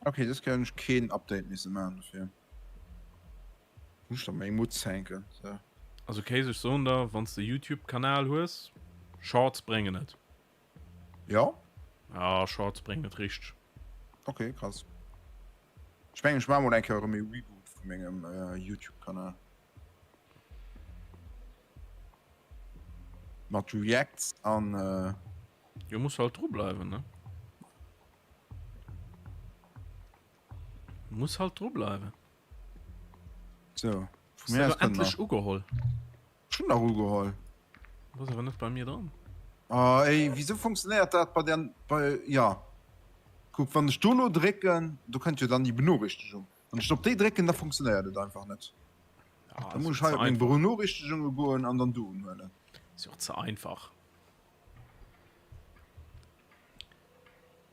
Okay, dës Kéier hunn ech keen Update misse maachen dofir. Muss ech da meng Mutz hänken. So. Also Kéis, ech soen der, wann s de Youtube Kanal hues, Shorts bréngen et. Jo? Ja, Shorts bréngen et richteg. Okay, krass. Ech mengen ech maache mol eng Kéier erëm ee Reboot vu mengem Youtube Kanal. Mat Reacts an. Jo muss halt dru bleiwen ne. Muss halt dru bleiwen. So vu mir aus endlech ugeholl. Ech hunn dach ugeholl. Du bass awer net bei mir dran. Oh ey, wisou funktionéiert dat bei der bei ja kuck wann ech do lo drécken, do kënnt jo dann déi Benoriichtegung. Wann ech op déi drécken, da funktionéiert et einfach net. Ja, Da muss ech hei op meng Benoriichtegungen goen an dann do unhuelen. Ass jo och ze einfach.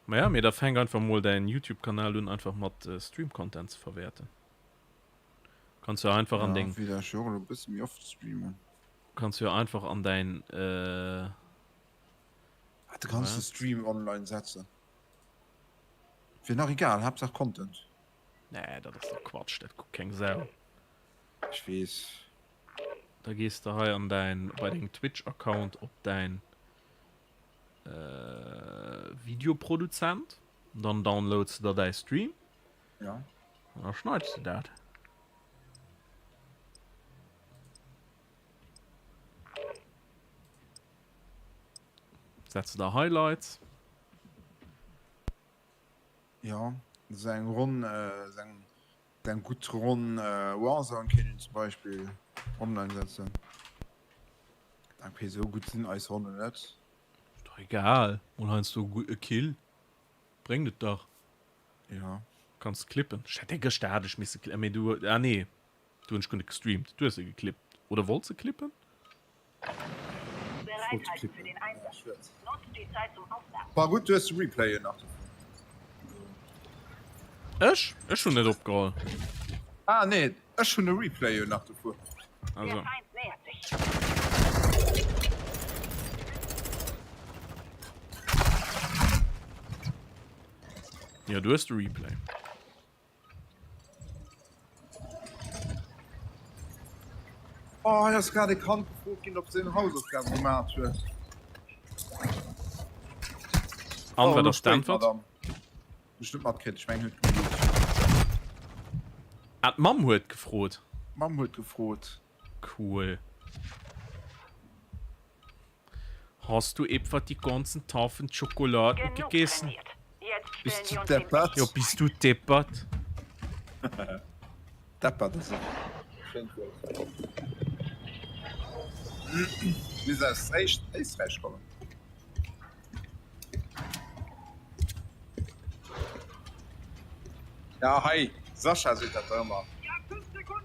Maja, mee da fänk einfach mol däin Youtube-Kanal un einfach mat Stream-Content ze verwäerten. Kanns jo einfach an Ja, deng. wéi ech jo och elo e bësse méi oft streamen. Kanns jo einfach an däin. Äh, Ah, du kanns de Stream online setzen. Wier nach egal, Haaptsaach Content. Nee, dat ass doch Quatsch, dat kuckt keng Sau. Ech weess. Da gees de hei an däin, bei dengem Twitch-Account op däin äh, Videoproduzent, dann downloads de der däi Stream. Ja. An da schneits de dat. Setz de der Highlights. Jo, esou eng Ronn, esou eng, eng gutt Ronn Warzone kéint een zum Beispill online setzen. Ok, esou gutt sinn eis Ronnen net. Ass dach egal, mol heiansdo e Kill bréngt et dach. Jo. Kanns clippen. Ech hätt dee gëschter hat ech misse clippen, mee du, ah nee, du hunn ech guer net gestreamt, du hues e geclippt oder wollts e clippen? Bereithalten für den Einsatz. Nutzt die Zeit zum Aufwärmen. War gutt, du hues de Replay jo nach dovun. Ech? Ech hunn net opgeholl. Ah nee, ech hunn e Replay jo nach dovu. Also. Der Feind nähert sich. Ja, du hues de Replay. Oh, hei ass grad e Kand gefrot ginn, ob seng Hausaufgabe gemaach huet. An Oh, wat elo ass spéit, d'Äntwert? Madame. Ech net matkritt, ech meng huet gemutt. Ah, d'Mamm huet gefrot. D'Mamm huet gefrot. Cool. Hast du etwa die ganzen Tafeln Schokoladen Genug gegessen? trainiert. Jetzt Bist stellen du wir uns dem deppert? Jo, bist du deppert? Deppert ass e schéint Wuert. Mir aus Éisträich kommen. Ja hei Sascha seet dat der ëmmer.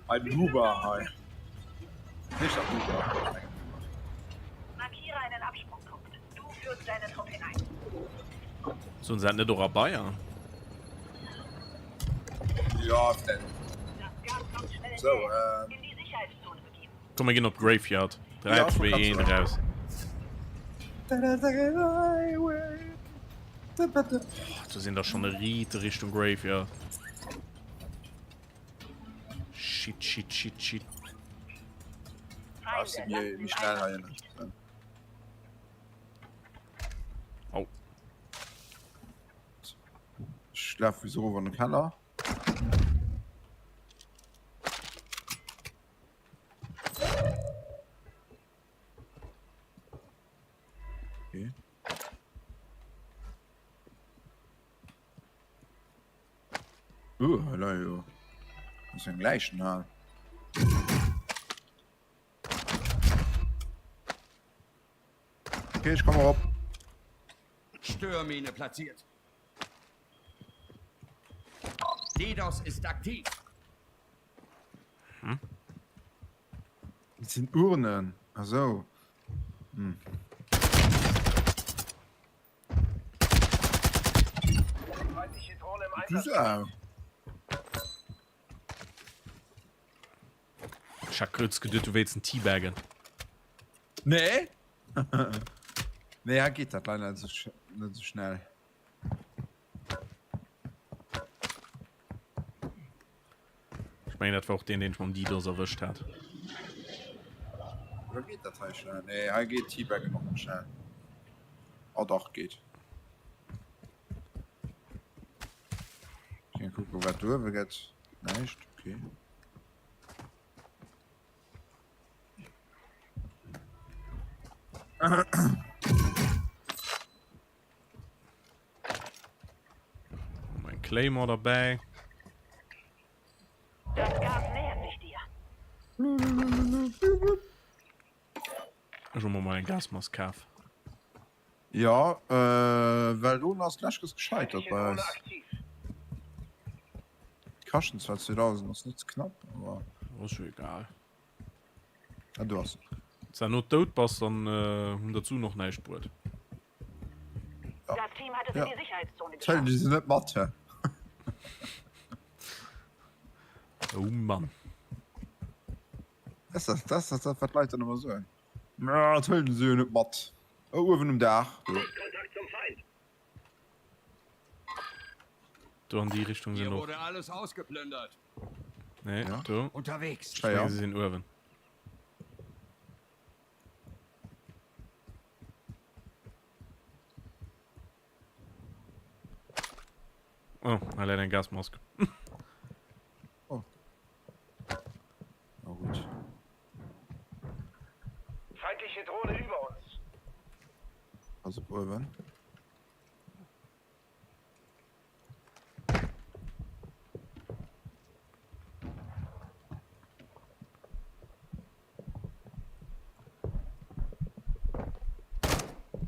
Hei den Huber hei. Heescht dat Huber? Ech mengen Huber. Markiere einen Absprungpunkt. Du führst deinen Trupp hinein. Soen se dat net och a Bayern? Ja vläicht. Das Gas kommt schnell in So, Nähe. äh. In die Sicherheitszone begeben. Komm mir ginn op d'Graveyard. 3, Ja, 2, 1, raus. Do sinn der schon Riite Richtung Graveyard. Shit, shit, shit, shit. Feinde Méi schnell hei lassen Au. Ech laf wéi erof an de Keller. Okay. Uh, hei leie jo. Das ist eng Leichenhal. Okay, ich komme erop. Störmine platziert. DDoS ist aktiv. Hm? Et sinn Urnen. Ah sou. Hm. Du Sau. Ech hat grad geduet du wéilts en teabaggen. Nee. Nee, hei geet dat leider net sou schnell. Ech mengen dat war och deen deen ech mam DDoS erwëscht hat. Oder geet dat hei schnell? Nee, hei geet Teabaggen och net schnell. Oh dach, geet. Okay, kucken wat do uewe gëtt. Näischt, okay. Mein Claymore dabei. Das Gas nähert sich dir. Ech hu mer mol eng Gasmask kaf. Ja, äh, well do ass d'lescht gescheitert bei eis. Kaschten zwar 2000 ass net ze knapp, awer. Ass jo egal. Ah, du ass. Wanns de no dout bass, dann hunn der d'Suen och näischt bruet. Das Team hat es in die Sicherheitszone geschafft. Déi sinn net mat, hä? Oh Mann. Das ass das, das, wat d'Leit dann ëmmer soen. Na, dat huelen se jo net mat. Oh, uewen um Daach. Do. Do an déi Richtung sinn Hier och. wurde alles ausgeplündert. Nee, Ja. do. Unterwegs. Ich mengen, se sinn uewen. Oh, hei läit eng Gasmask. Oh. Oh, gut. Feindliche Drohne über uns. Pass op uewen.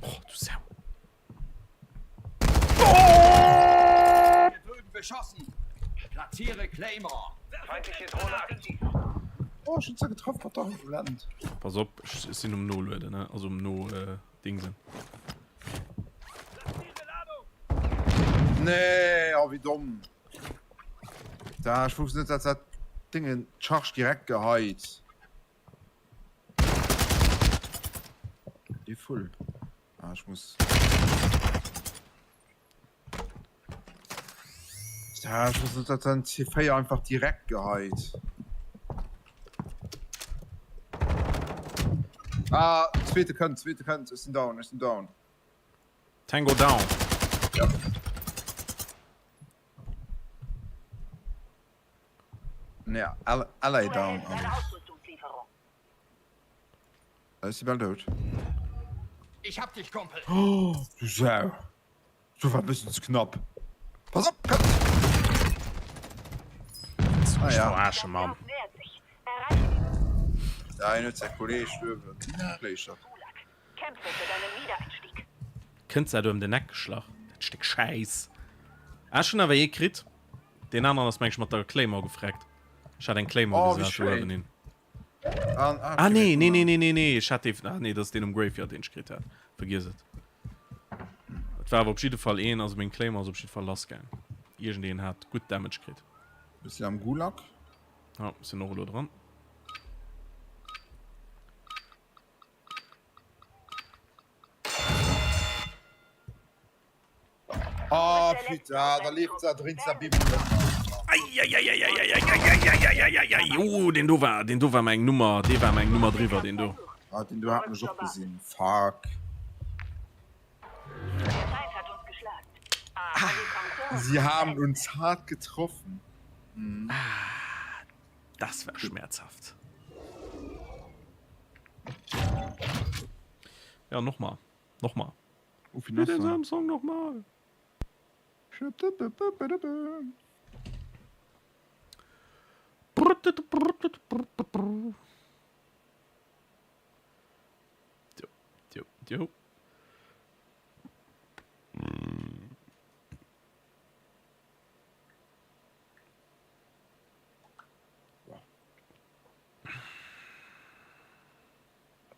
Oh, du Sau. Hier drüben beschossen. Platziere Claymore. Feindliche Drohne aktiv. Oh, ech hunn se getraff mat der Blend. Pass op, ech sinn um Nolueden, ne? Also um No-Dingsen. Nee, oh, wéi domm. Da ech wosst net dat dat Dingen d'Charge direkt geheit. Dee Vull. Ah, ech muss. Ja, ech wosst net dat den C4 einfach direkt geheit. Ah, zweete kënnt, zweete kënnt. Ech sinn down, ech sinn down. Tango down. Ja. Nee, Ally down. Ech si bal dout. Ich hab dich, Kumpel. Oh, du Sau. Du war bëssen ze knapp. Pass op, kënnt. Ah, ja. Verarsche, Mann. Ja, en huet säi Kolleg duerwen gekléischert. Kënnt se do ëm den Eck geschlach, dat Stéck Schäiss. Ah, ech hunn awer ee kritt. Deen aneren ass meng ech mat der Claymore gefreckt. Ech hat eng Claymore Oh, wéi gesat do schéin. uewen hin. Ah, ah, Ah nee, nee, okay, nee, nee, nee, nee, ech hat dee, ah nee, dat ass deen um Graveyard, deen ech kritt hat. Vergiess et. Et war awer op jidde Fall een, also meng Claymore ass op jidde Fall lass gaang. Iergendeen hat gutt Damage kritt. Ech sinn am Gulag. Ja, sinn och elo dran. Oh putain, da leeft se dréint se Bibel. Eieieiei, oh den do war, den do war meng Nummer, dee war meng Nummer driwwer, den do. Ah, den do hat mech och gesinn. Fuck. Sie haben uns hart getroffen. Mhm. Ah, das war schmerzhaft. Ja, nochmal. Nochmal. Oh, wie Den Samsung nochmal. Jo, jo, jo.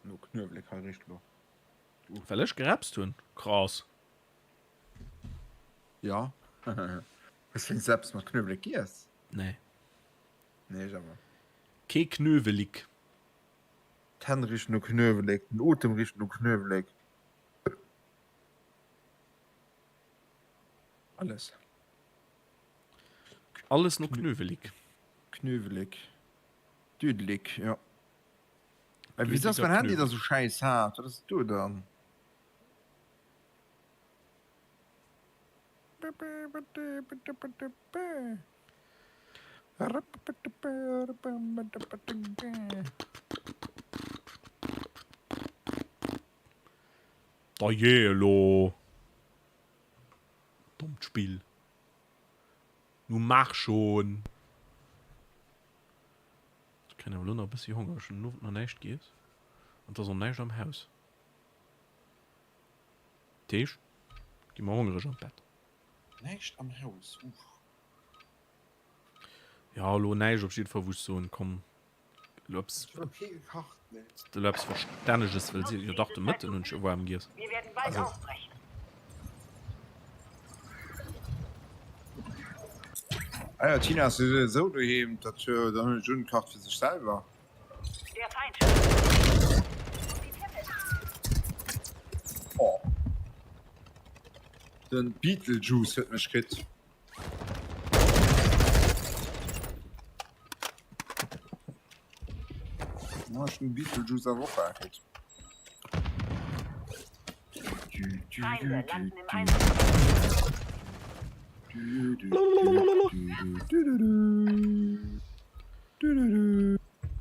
No Knuewelek hei richt lo. Well ech gerapst hunn? Krass. Ja. Hues wéinst eppes mat Knuewelek giess? Nee. Nee, ech awer. Kee Knuewelik. D'Hänn richen no Knuewelek, den Otem richt no Knuewelek. Alles. Alles no Knuewelik. Knuewelek. Düdelik, jo. Äh, wieso ass mein Handy da so scheiß hart? Was ass du dann? Da jee elo! Dommt Spill. Nu maach schon! Ech kréien awer elo nach e bëssi Honger. Ech hunn den Owend nach näischt giess an et ass och näischt am Haus. Dat heescht, gi mer hongereg an d'Bett. Näischt am Haus, uff. Jo, elo näischt op jidde Fall, wou ech soen, komm, elo eppes, Ech hunn och kee gekacht, nee. elo eppes Verstänneges wëll sinn. Jo dach, de Mëtten hunn ech jo waarm giess. Also. Ah ja, Tina ass jo esou doheem, dat dann hunn ech ugekacht fir sech selwer. Oh. Den Beetlejuice huet mech kritt. Na, ech hunn Beetlejuice awer och bal kritt.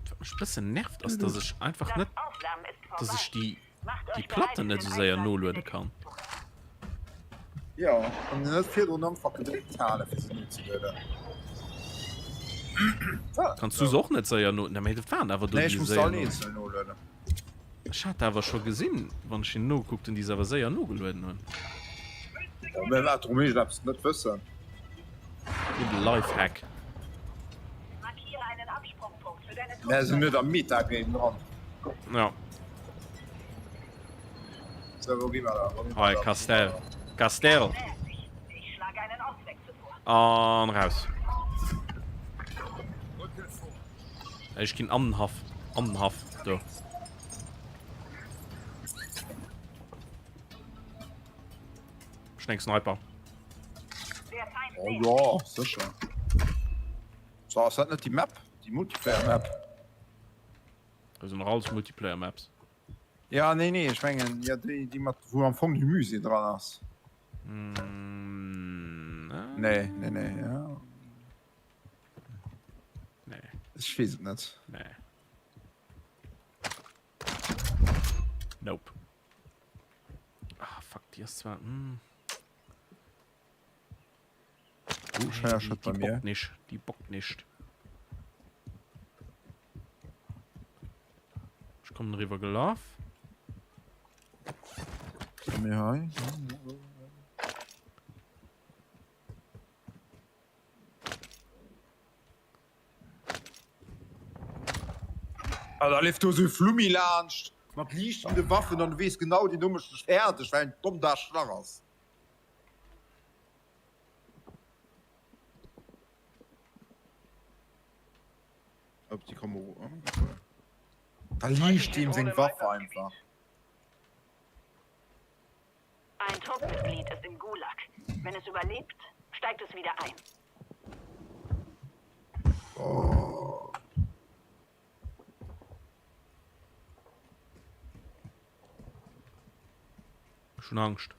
Wat mech bëssen nervt ass, dass ech einfach net, dass ech déi déi Platten net esou séier noluede kann. Jo, an net virdrun einfach gedréckt halen fir se nozelueden. Kanns du se och net séier no, mee dat waren awer do Nee, ech déi muss se séier all no. eenzel nolueden. Ech hat awer scho gesinn, wann ech hin nogekuckt hunn, déi se awer séier nogelueden hunn. Jo, mä wat, drun ech eppes net wëssen. Gudde Lifehack. Mär sinn net am Metagame dran. Ja. Sou, wou gi mer da? Wou gi mer Hei, da? Castel. Castel! An raus. Ech ginn an den Haff. An den Haff, do. Ech hunn eng Sniper. Oh jo, sécher. So, ass dat net déi Map? Déi Multiplayer-Map? Dat sinn och alles Multiplayer-Maps. Ja, nee, nee, ech mengen, ja, déi, déi mat, wou am Fong de Musée dran ass. Mm, nee, nee, nee, ja. Nee. Ech weess et net. Nee. Nope. Ah, fuck, déi ass zwar. Mm. Oh, scheier Schott bei Die mir. bockt nicht. Die bockt nicht. Ich komme rüber gelaufen. Bei mir hei. Ah, da leeft do sou e Flummi laanscht mat liichtende Waffen an du weess genau, deen do mécht dech fäerdeg, well en dommt Aarschlach ass. Op déi komme ro. Da liicht deem seng Waff einfach. Ein Truppmitglied ist im Gulag. Wenn es überlebt, steigt es wieder ein. Oh. Ech hunn Angscht.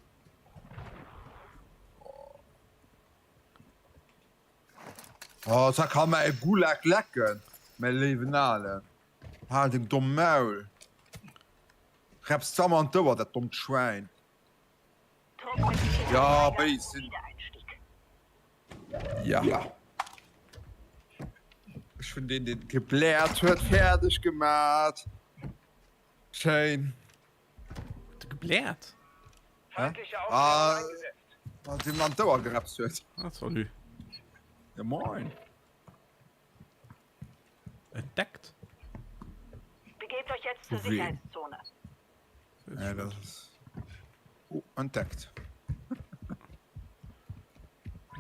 Oh, da kann man e Gulag lecken, mein léiwen Alen. Hal deng domm Maul. Reps d'Sammer an d'Ouer, dat dommt Schwäin. Ja, béis sinn. Ja. Ech hunn deen, deen gebläert huet, fäerdeg gemat. Schéin. Huet e gebläert? Hä? Ah, deen an d'Ouer gerepst huet. Ah, salut. Ja, moin. Entdeckt. Begebt euch jetzt zur Wem? Sicherheitszone. Ja, das ist. Oh, entdeckt.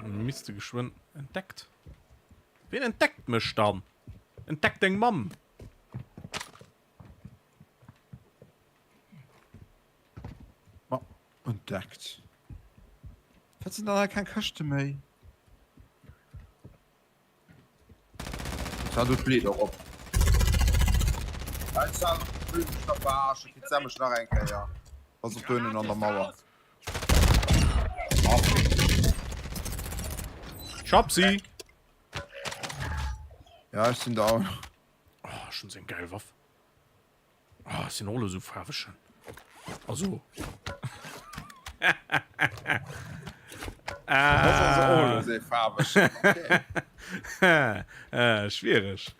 Misste geschwënn entdeckt. Wien entdeckt mech dann? Entdeckt deng Mamm! Ma, entdeckt. Wat sinn dann hei keng Këschte méi? Da du d'Bleed och op. Verarschen, nach eng Kéier. Pass op do ënnen an der Mauer. Ich hab sie! Ja, ech sinn down. Oh, schon seng geil Waff. Oh, sinn och elo sou faarweg. Also. Ah. Ah, schwierig.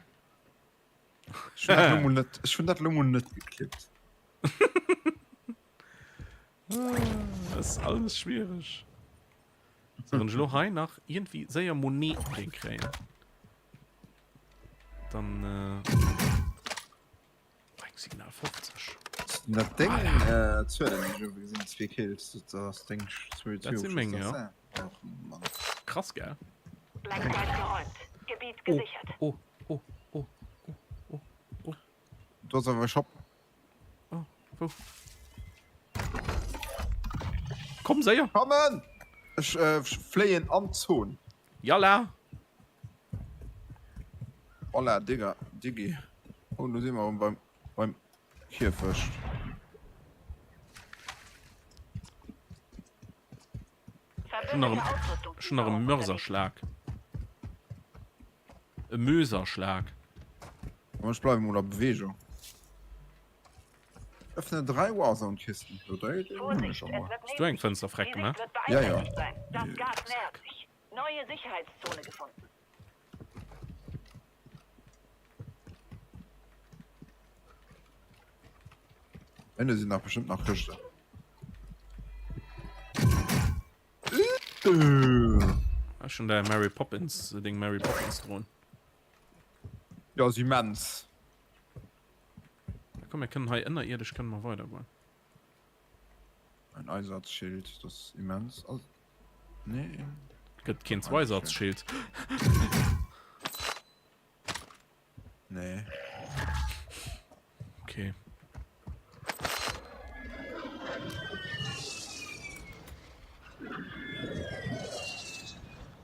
Ech hunn dat lo mol net geklippt. Das ist alles schwierig. So, wenn ich lo hei nach irgendwie séier Moneten kréien, dann äh, Signal 50. Dat deng äh, Zuelen, déi ech gesinn, zwee Kills, dat ass deng zwee Dat si meng, ja. Och, Mann. Krass, gell? Black Site geräumt. Gebiet Oh, gesichert. oh, oh, oh, oh, oh, oh, Du ass awer e Shop. oh, wou? Komm séier! Kommen! Ech äh, fléien an d'Zon. Yalla! Hola Digga, Diggi. Oh, do si mer erëm beim, beim Kierfecht. Ech hunn nach e, ech hunn nach e Mörserschlag. E Möserschlag. Komm, ech bleiwe mol a Bewegung. Öffne 3 Warzone-Kisten. Jo, déi, déi hunn ech Vorsicht, scho es mol. wird Hues du eng neblig. Fënster Die freck Sicht gemaach? wird Ja, ja. beeinträchtigt sein. Das Gas nähert sich. Neue Sicherheitszone gefunden. Ende sinn nach bestimmt nach Këschten. Ech hunn däi Mary Poppins, deng Mary Poppins Dron. Ja, ass immens. Na komm, mir kënnen hei ënnerierdesch kënne mer weidergoen. Ein Einsatzschild, das ist immens. Also, nee. Gëtt keen Zweisatzschild. Nee. Okay.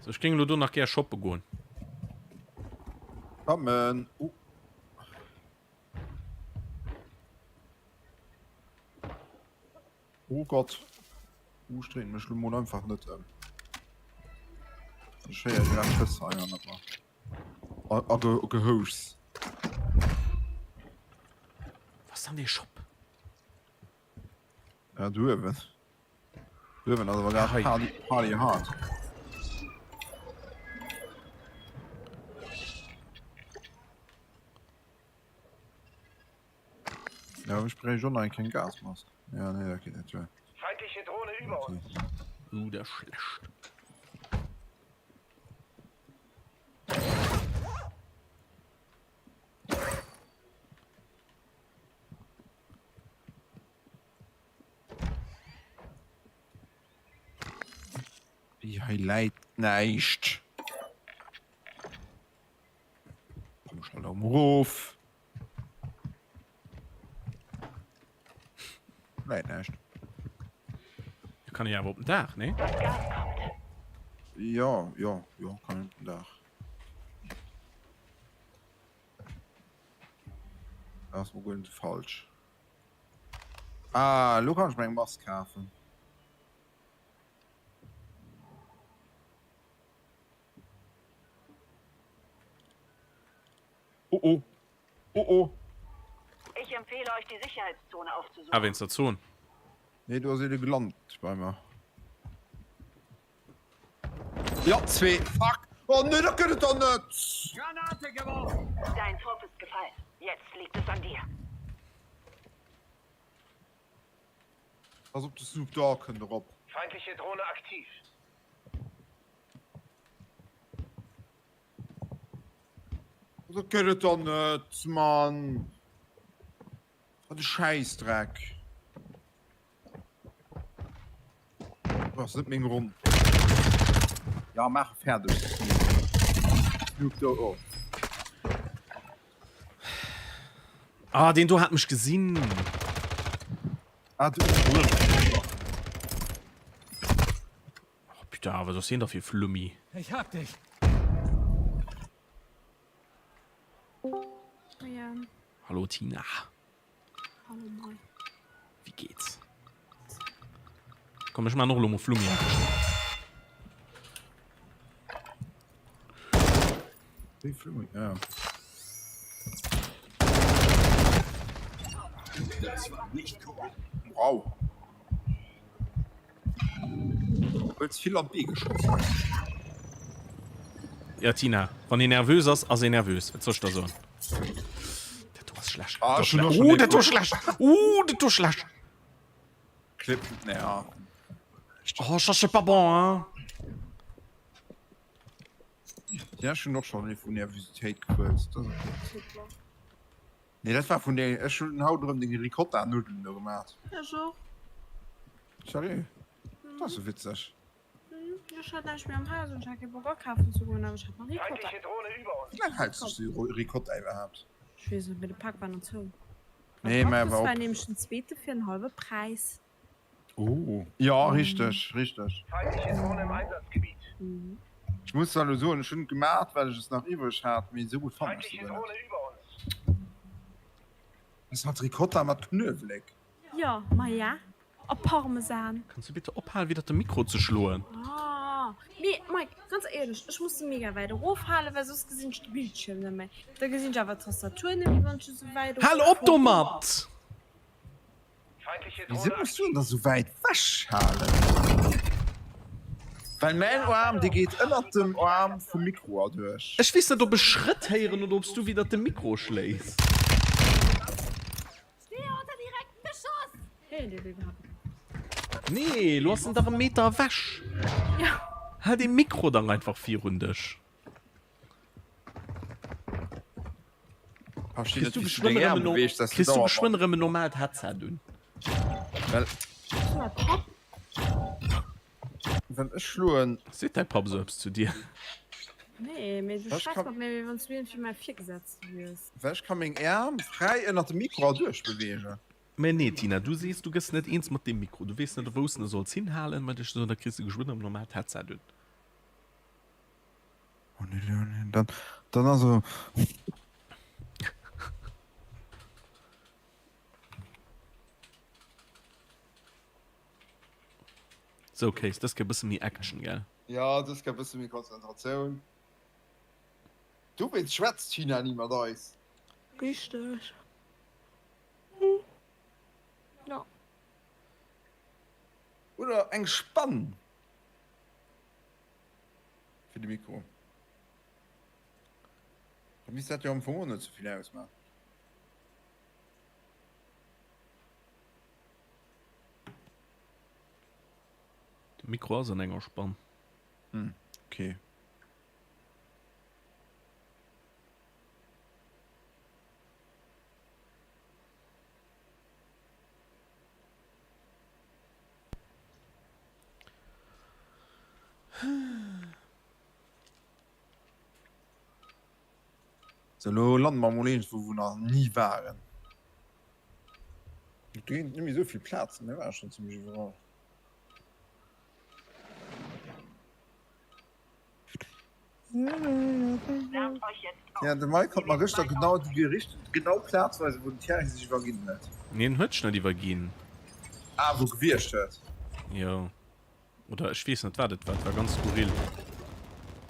So, ech géing elo do nach gär shoppe goen. Kommen. Oh. Oh Gott. Uh, ech dréinen mech lo mol einfach net ëm. Ech héiere grad Schëss hei hannert mer. A, a ge, Gehouschs. Was dann dee Shop? Ja, do uewen. Do uewen ass awer grad Party, Party hard. Ja, ech bréich och nach eng kleng Gasmask. Ja, nee, dat geet net duer. Feindliche Drohne über uns. Uh, der schlecht. Wéi hei läit näischt. Komm schon da erof. Läit näischt. Da kann ich awer op den Daach, nee? Das Gas kommt. Ja, ja, ja, kann op den Daach. Ass mol guer net falsch. Ah, lo kann ech mir eng Mask kafen. Oh oh. Oh oh. Ich empfehle euch, die Sicherheitszone aufzusuchen. Ah, wéinst der Zon. Nee, do ass een gelant bei mer. Ja, zwee. Fuck. Oh nee, dat gëtt et doch net. Granate geworfen! Dein Trupp ist gefallen. Jetzt liegt es an dir. Pass op, de Snoop Dogg kënnt erop. Feindliche Drohne aktiv. Dat gëtt et doch net, Mann. Wat e Schäissdreck. Dat ass net meng Ronn. Ja, maach e fäerdeg, Snoop Dogg. Oh. Ah, deen do hat mech gesinn. Ah, du. Oh, putain, was ass hien da fir Flummi? Ich hab dich. Ja. Hallo Tina. Hallo Mike. Wie geht's? Komm, ech man och lo mol Flummi. Wéi Flummi? Ja. Das war nicht cool. Wow. Hues vill an d'Bee geschoss. Ja Tina, wann een nervös ass, ass een nervös. Wat soll ech der soen? Dat do ass schlecht. Ah, Dat schon do schon oh, dat do schlecht. Uh, dat do schlecht. Clip, nee, ja. Oh, ça c'est pas bon, hein? Ja, schon och schon vun Nervositéit gefuerzt. Das ist Super. Nee, dat war vun der ech hunn haut erëm deng Ricotta-Nuddelen do gemaat. Ech och. Sérieux? Dat ass jo witzeg. Ech hat näischt méi am Haus an ech hat kee Bock akafen ze goen, awer ech hat nach Ricotta. Feindliche Drohne über uns. Wéi laang hält sech déi Ricotta iwwerhaapt? Ech weess net, mee de Pak war nach zou. Nee, Am mä Cactus war war op. nämlech den zweete fir en hallwe Präis. Oh, jo, richteg, richteg. Feindliche Drohne im Einsatzgebiet. Ech muss zwar elo soen, ech hunn et gemaat, well ech es nach iwwreg hat, mee esou gutt fannen ech se Feindliche guer net. Drohne über uns. Ass halt Ricotta mat Knuewelek. Jo, maja, a Parmesan. Kanns du bitte ophalen widder de Mikro ze schloen? Ah, mee Mike, ganz éierlech, ech muss se mega wäit erofhalen, well soss gesinn ech de Bildschierm net méi. Da gesinn ech awer d'Tastatur net méi, wann ech se sou wäit Hal op domat! Wieso muss du denn da so wäit wech halen? Well mäin Aarm, dee geet ënnert dem Aarm vum Mikro erduerch. Ech weess net op ech Schrëtt héieren oder obs du widder dem Mikro schléis. Nee, lo ass en dach e Meter ewech. Hal dee Mikro dach einfach virun dech. Verstehe Kriss du net, wéi s du geschwënn deng erëm Äerm en no- beweegst, dass du kriss du dauernd geschwënn erëm en normalt Headset un? Well Well ech schloen. Seet däi Papp esou eppes zu dir? Nee, mee du schwätz mat mir, wéi wann s du iergendwéi mäi Virgesetzte wiers. Well ech ka meng Äerm fräi ënnert dem Mikro erduerch beweegen. Mä nee, Tina, du sees, du gëss net eens mat deem Mikro. Du weess net, wou s de e solls hinhalen. Mä ech soen, da kriss de geschwënn am normaalt Headset un. Oh nee, nee, nee, dann, dann also. Sou, Case, dës Kéier e bësse méi Action, gell? Jo, dës Kéier e bësse méi Konzentratioun. Dowéinst schwätzt d'Tina ni mat eis. Richteg. Jo. Oder eng Spann fir de Mikro. Da misst dat jo am Fong och net souvill ausmaachen. De Mikro ass an enger Spann. Hm, okay. Sou, lo lande mer mol iergendwou, wou nach ni waren. Do ginn et net méi esou vill Plazen, mir ware schonn zimmlech iwwerall. Ja, de Mike konnt mer gëschter genau déi Gericht, genau Plaz weisen, wou den Thierry sech iwwerginn huet. Nee, en huet sech net iwwerginn. Ah, wou gewiergt huet. Jo. Oder ech weess net, wat et war. Et war ganz skurril.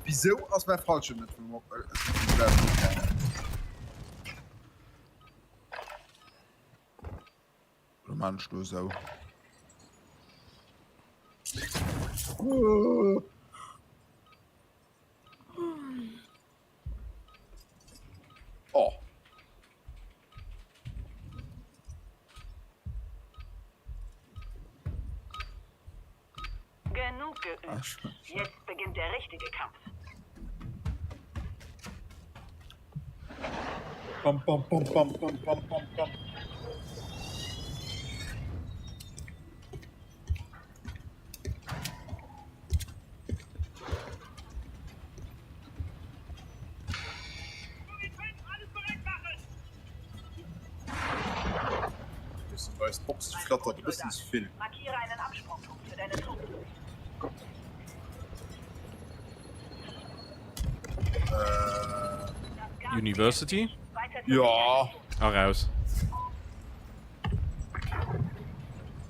Wisou ass mäi Fallschierm net vum gaangen? Oder maan ech lo esou? Oh. Genug geübt. Jetzt beginnt der richtige Kampf. Bam, bam, bam, bam, bam, bam, bam, bam. Eis Box flattert e bëssen ze vill. University? Ja. A raus.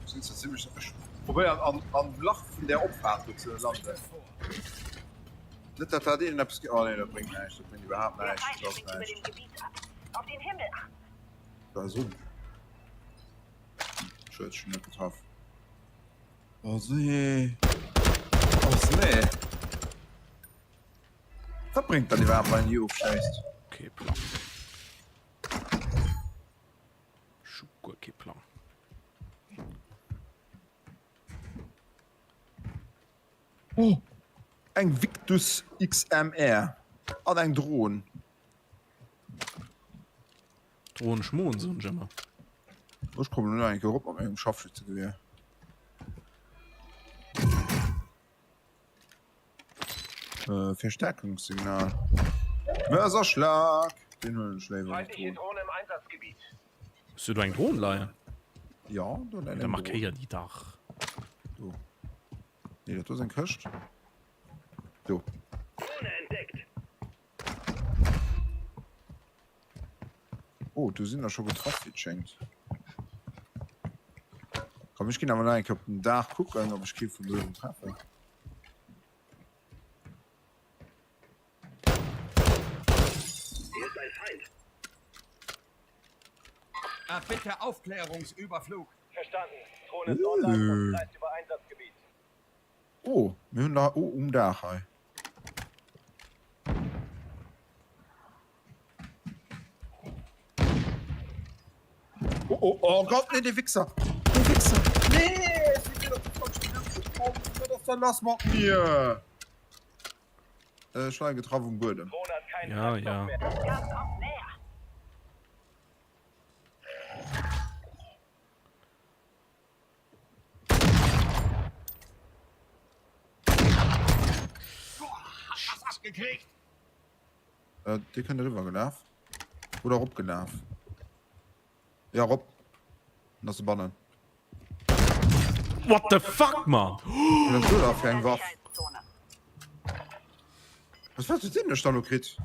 Sinn ze zimmlech ech probéieren an an Lach vun der Opfaart do ze landen. Net dat dat een eppes oh nee dat bréngt näischt, dat bréngt iwwerhaapt näischt, dat ass näischt. Da ass un. Schued, ech hunn net getraff. Oh nee. Oh nee. Wat bréngt dann iwwerhaapt wann een déi ofschéisst? Kee Plang. Ech hu guer kee Plang. Oh! Eng Victus XMR an eng Dron. Dron schmoen soen ech ëmmer. Ech kommen elo eng Kéier erop mat mengem Scharfschützegewehr. Äh, Verstärkungssignal. Mörserschlag! Den huelen ech léiwer mat Feindliche Dron. Drohne im Einsatzgebiet. Hues du do eng Dron leien? Ja, do läit Da eng Dron. markéier déi dach. Do. Nee, dat do ass eng Këscht. Do. Drohne entdeckt. Oh, do sinn der scho getraff, wéi et schéngt. Komm, ech ginn awer nach eng Kéier op den Daach kucken, ob ech kee vun do uewen treffen. Hier ist ein Feind. Erbitte Aufklärungsüberflug. Verstanden. Drohne ist online und kreist über Einsatzgebiet. Oh, mir hunn der oh, um Daach hei. Oh, oh, oh Gott, nee, de Wichser! De Wichser! Nee! Ech sinn wieder op de falschen Knopf gekommen. Wat ass da lass mat mir? Äh, ech leie getraff um Buedem. Drohne hat keinen Ja, Treibstoff ja. mehr. Das Gas kommt näher. Äh, dee kënnt eriwwer gelaf. Oder erop gelaf. Ja, erop. An ass e bannen. What the fuck, man? Wat ass do da fir eng Waff? Was wat huet deen ech da lo kritt?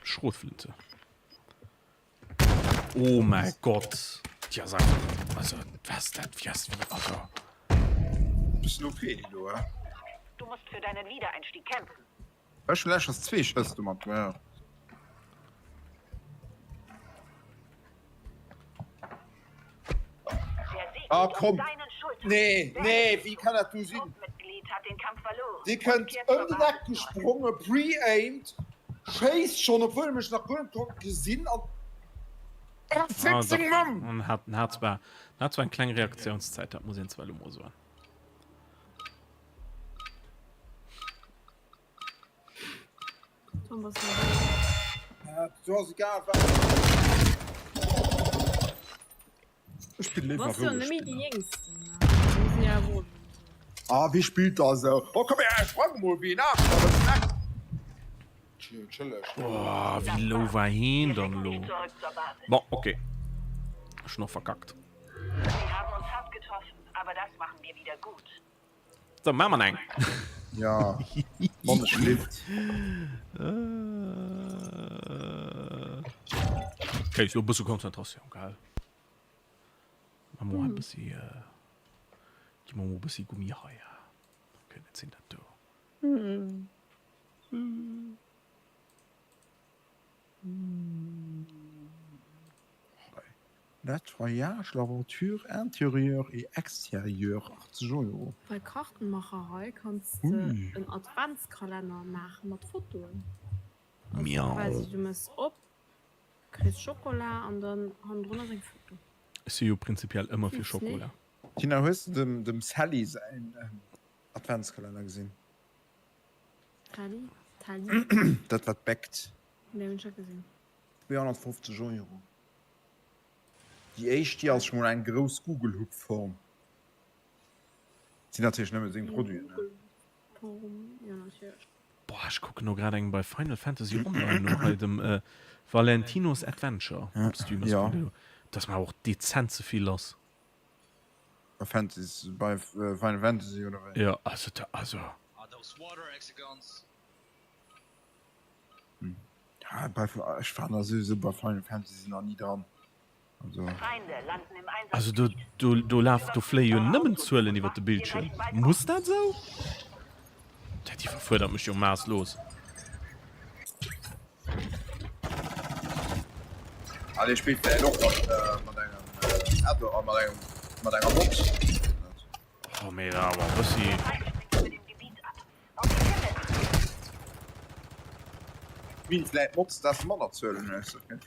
Schrotflinte. Oh mäi Gott. Déi ass einfach, also was dat, wéi ass, wéi, also. Bëssen OP déi do, he? Du musst für deinen Wiedereinstieg kämpfen. Ech hunn leschtens zwee Schëss domat gemaach. Ah komm! Nee, nee, wéi kann dat du sinn? Dee kënnt ëm den Eck gespronge, pre-aimed, schéisst schonn, obwuel e mech nach guer net konnt gesinn an. Ah, fick seng Mamm! En hat, en hat zwar, en hat zwar eng kleng Reaktiounszäit, dat muss een zwar elo mol soen. Tom, was war Du ass egal wat. Ech spillen Du léiwer bass jo roueg net méi déi Spiller. Jéngsten, ne? Mir sinn ja erwuessen. Ah, wie spillt da esou? Oh, komm her, ech sprang mol wéi en Aarsch an den Eck. Chill, chilleg. Oh, wéi low war heen dann elo? Bon, okay. Ech hunn och verkackt. Sie haben uns hart getroffen, aber das machen wir wieder gut. So, maache mer eng. Ja, Mann, ech lift. Okay, elo e bësse Konzentratioun, gell? Maache mer e bëssi, gi mer mol e bëssi Gummi hei. Okay, net sinn dat do. Nettoyage, L'aventure intérieure et extérieure, 80 Euro. Bei Kartenmacherei kanns de en Adventskalenner maache mat Fotoen. Also quasi du mëss op, kriss Schokola an dann hannendrun ass eng Foto. Ech si jo prinzipiell ëmmer fir Schokola. Tina, hues de dem Sally säin Adventskalenner gesinn? Tali? Tali? Dat wat bäckt. Nee, hunn ech net gesinn. 250 Euro. Déi éischt, déi ass scho mol eng grouss Gugelhupfform. Sinn natierlech nëmme seng Produiten, ne? Boah, ech kucken lo grad eng bei Final Fantasy Online no, hei dem Valentino's Adventure op Steam. Ja. Dat ass mer awer och dezent ze vill lass. Bei Fantasy, bei Final Fantasy oder wéi? Jo, also da, also. Ja, bei, ech war da souwisou bei Final Fantasy nach ni dran. Also. Also do, do, do laf, do fléie jo nëmmen Zuelen iwwer de Bildschierm. Muss dat esou? Dat iwwerfuerdert mech jo maasslos. Ah, dee spillt vläicht och mat, mat engem Add-on, mat engem, mat enger Mod. Oh, mee awer e bëssi. Min vläit notzt dass manner Zuelen hues ok.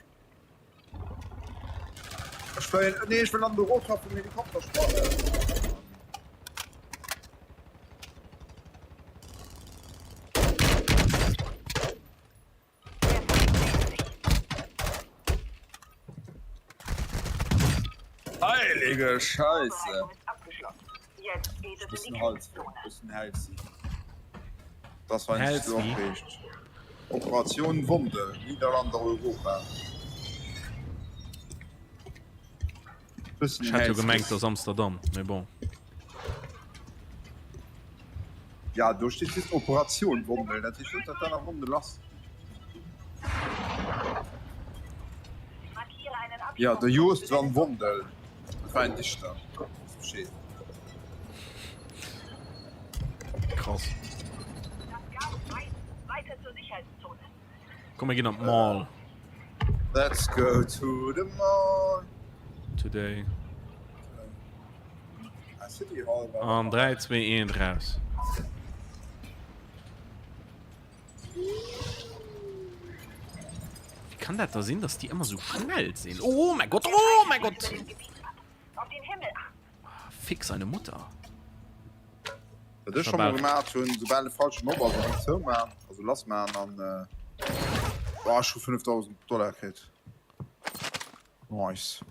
Ech wëll nee ech wëll an de Rotor vum Helikopter sprangen. Heilige Scheiße! Bëssen Hals, bëssen Hälsi. Das war nicht so opreegt. Operation Wondel, Niederlander Europa. Ech hat jo gemengt ass Amsterdam, mee bon. Ja, do steet just Operation Wondel, dat heescht net, datt dat nach Wondel ass. Ja, de Joost van Wondel, dat war en Dichter, weess Bescheed. Krass. Komm mir ginn an d'Mall. Let's go to the mall. Today. Ah, City Hall war An 3, 2, 1, raus. Wie kann dat da sinn, dass déi ëmmer sou schnell sinn? Oh mein Gott, oh mein Gott! Fick seine Mutter. Wat ech scho mol gemaat hunn, soubal e falsche Mob ass, einfach zoumaan, also lass maan an oh ech hu 5000 Dollar kritt. Nice.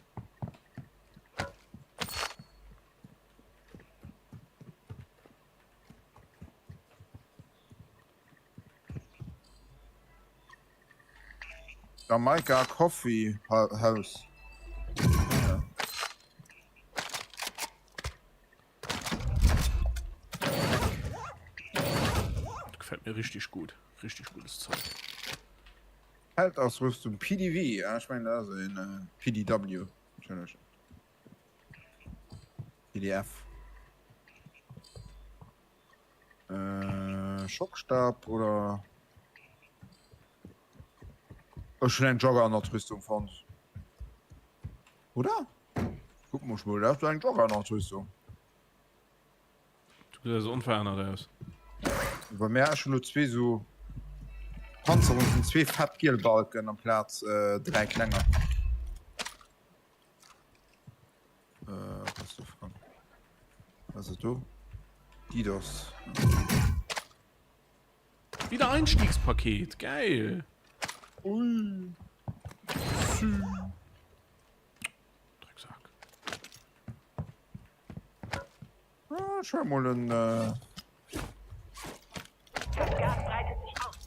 Jamaica Coffee House. Gefällt mir richtig gut. Richtig gutes Zeug. Feldausrüstung PDV, ja, ich meine also in äh, PDW. Entschuldigung. PDF. Äh, Schockstab oder. Ech hunn eng Juggernaut-Rüstung fonnt. Oder? Guck mol mol, dat ass eng Juggernaut-Rüstung. Du gesäis onverännert aus. Bei mär ech hunn lo zwee sou Panzerung sinn zwee fett giel Balken amplaz äh, dräi klenger. Äh, was du Frank? Was ist du? Didos. Wieder Einstiegspaket, geil. Ui. Drecksack. Ah, schon mal ein. Äh Das Gas breitet sich aus.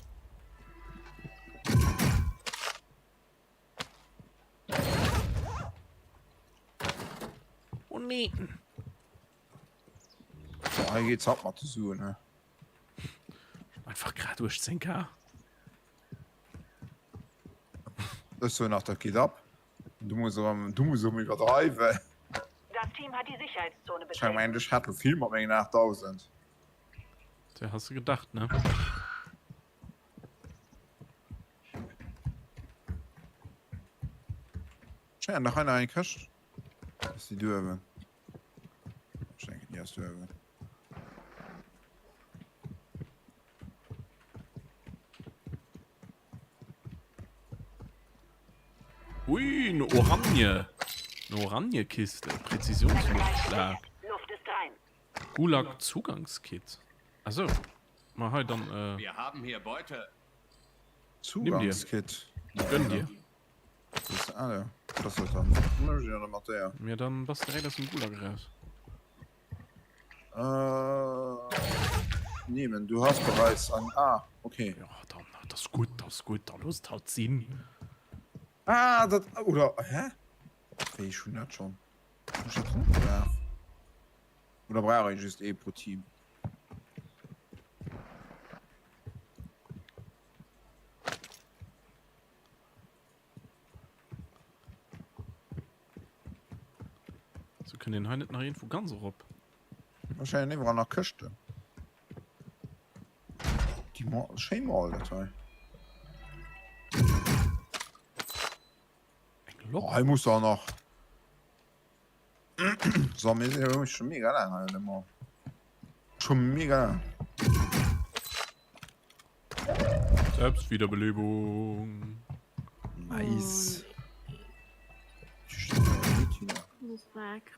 Oh nee. So, hei geht's ab mat de Suen, he. Einfach grad 18k. Ech soen nach, dat geet ab. Du muss erëm, du muss erëm iwwerdreiwen. Das Team hat die Sicherheitszone Ech mengen, betreten. ech hat lo vill mat mengen 8000. Tja, hast du gedacht, ne? Schéin, nach hei nach eng Këscht. Ass déi duerwen? Ech denken, déi ass duerwen. Ui, eine Oranje. Eine Oranje-Kiste. Präzisionsluftschlag. Luft ist rein. Gulag-Zugangskit. Achso. Mal hei dann. Äh, Wir haben hier Beute. Zugangskit. Gönn dir. Das, ah, ja. Das ist dann. Mat der. Mir dann bass direkt aus dem Gulag raus. Äh, nehmen. Du hast bereits ein. Ah, okay. Ja, dann, das ist gut, das ist gut. Da loost halt sinn. Ah, dat. Oder. Hä? Wéi, ech hunn dat schonn. Hunn ech dat schonn gemaach? Oder brauch een just ee pro Team? So kënnt een hei net nach iergendwou ganz erop? Wahrscheinlich iwwerall nach Këschten. Die Mall, schéin Mall dat hei. Eng Lok? Oh, hei muss auch nach. So, mir sinn jo schon mega lang hei an der Mall. Schon mega lang. Selbstwiederbelebung. Nice. Das ist weg.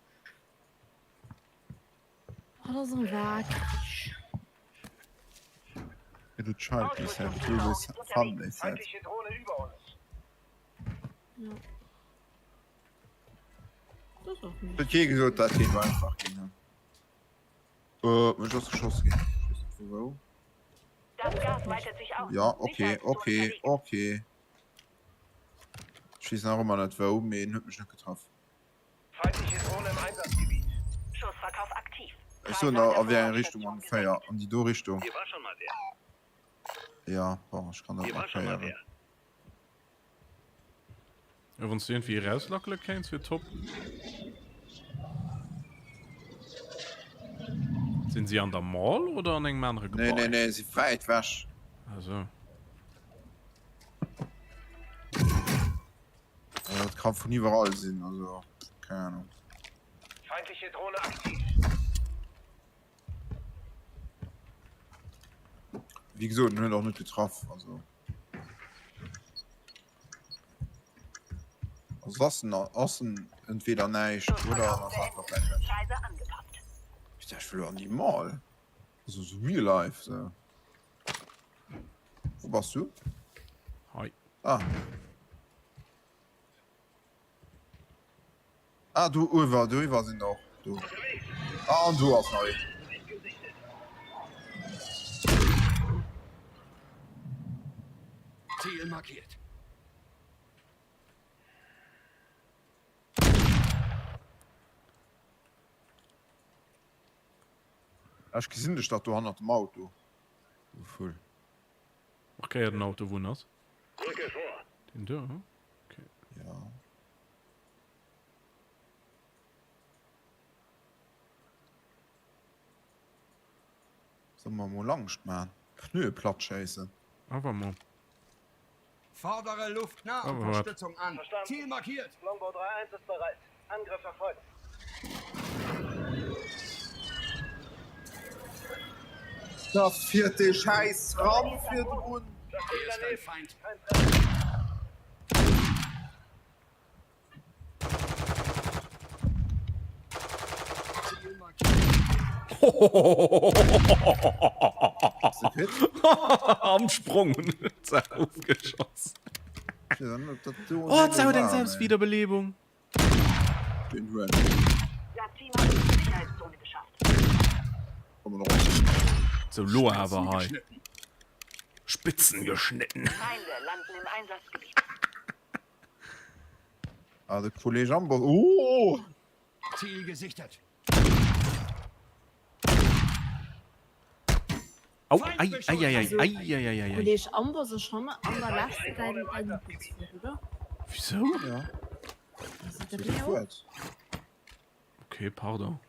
Oh, das ist ein Weg. Little child, he said. It was fun, they said. Feindliche Drohne über uns. Ja. Das ist auch nicht. Huet kee gesot, dat géif einfach ginn. Äh, mech ass geschoss ginn. Ech weess net vu wou. Das Gas weitet sich aus. Ja, okay, Sicherheitszone okay, verlegt. okay. Ech weess nach ëmmer net wou, mee en huet mech net getraff. Feindliche Drohne im Einsatzgebiet. Schussverkauf aktiv. Ech soen der a wéi eng Richtung ongeféier, an déi do Richtung. Hier war schon mal wer. Ja, bon, ech kann dat Hier war schon mal markéieren. wer. Ja, wann du irgendwie rauslackele kéints, wier top. Sinn si an der Mall oder an engem anere Nee, Gebai? nee, nee, si wäit wech. Also. Also, dat ka vun iwwerall sinn, also keng Ahnung. Feindliche Drohne aktiv. Wéi gesot, en huet och net getraff, also. Also ass en, ass en entweder näischt oder en ass einfach wäit weg. Preise angepasst. Ich dachte, ich will an die Mall. Also so real life. So. Wo bass du? Hei. Ah. Ah, do uewer, do iwwer sinn och do. Ah, an do ass nach een. Ziel markiert. Ech gesinn dech dach do hannert dem Auto, du Vull. Markéier den Auto, wou en ass. Deen do, hm? Okay. Ja. Solle mer mol Angscht man? Pneue platt schéissen. Awer mol. Fordere Luftnahunterstützung an. Verstanden. Ziel markiert. Longbow 3-1 ist bereit. Angriff erfolgt. Da fiert dee schäiss Ram virdrun. Hier ist ein Feind. Am Sprong ofgeschoss. Oh, ze huet eng Selbstwiederbelebung. Sou lo awer hei. Spitzen geschnitten. Feinde landen im Einsatzgebiet. Ah, de Kolleg Amboss. Oh! Ziel gesichtet. Au, ei, ei, ei, ei, ei, ei, ei, ei. Kolleg Amboss ass schonn an der leschter däin däin Lieblingswuert, oder? Wieso? Ja. Also, dat bin ich auch. Okay, pardon.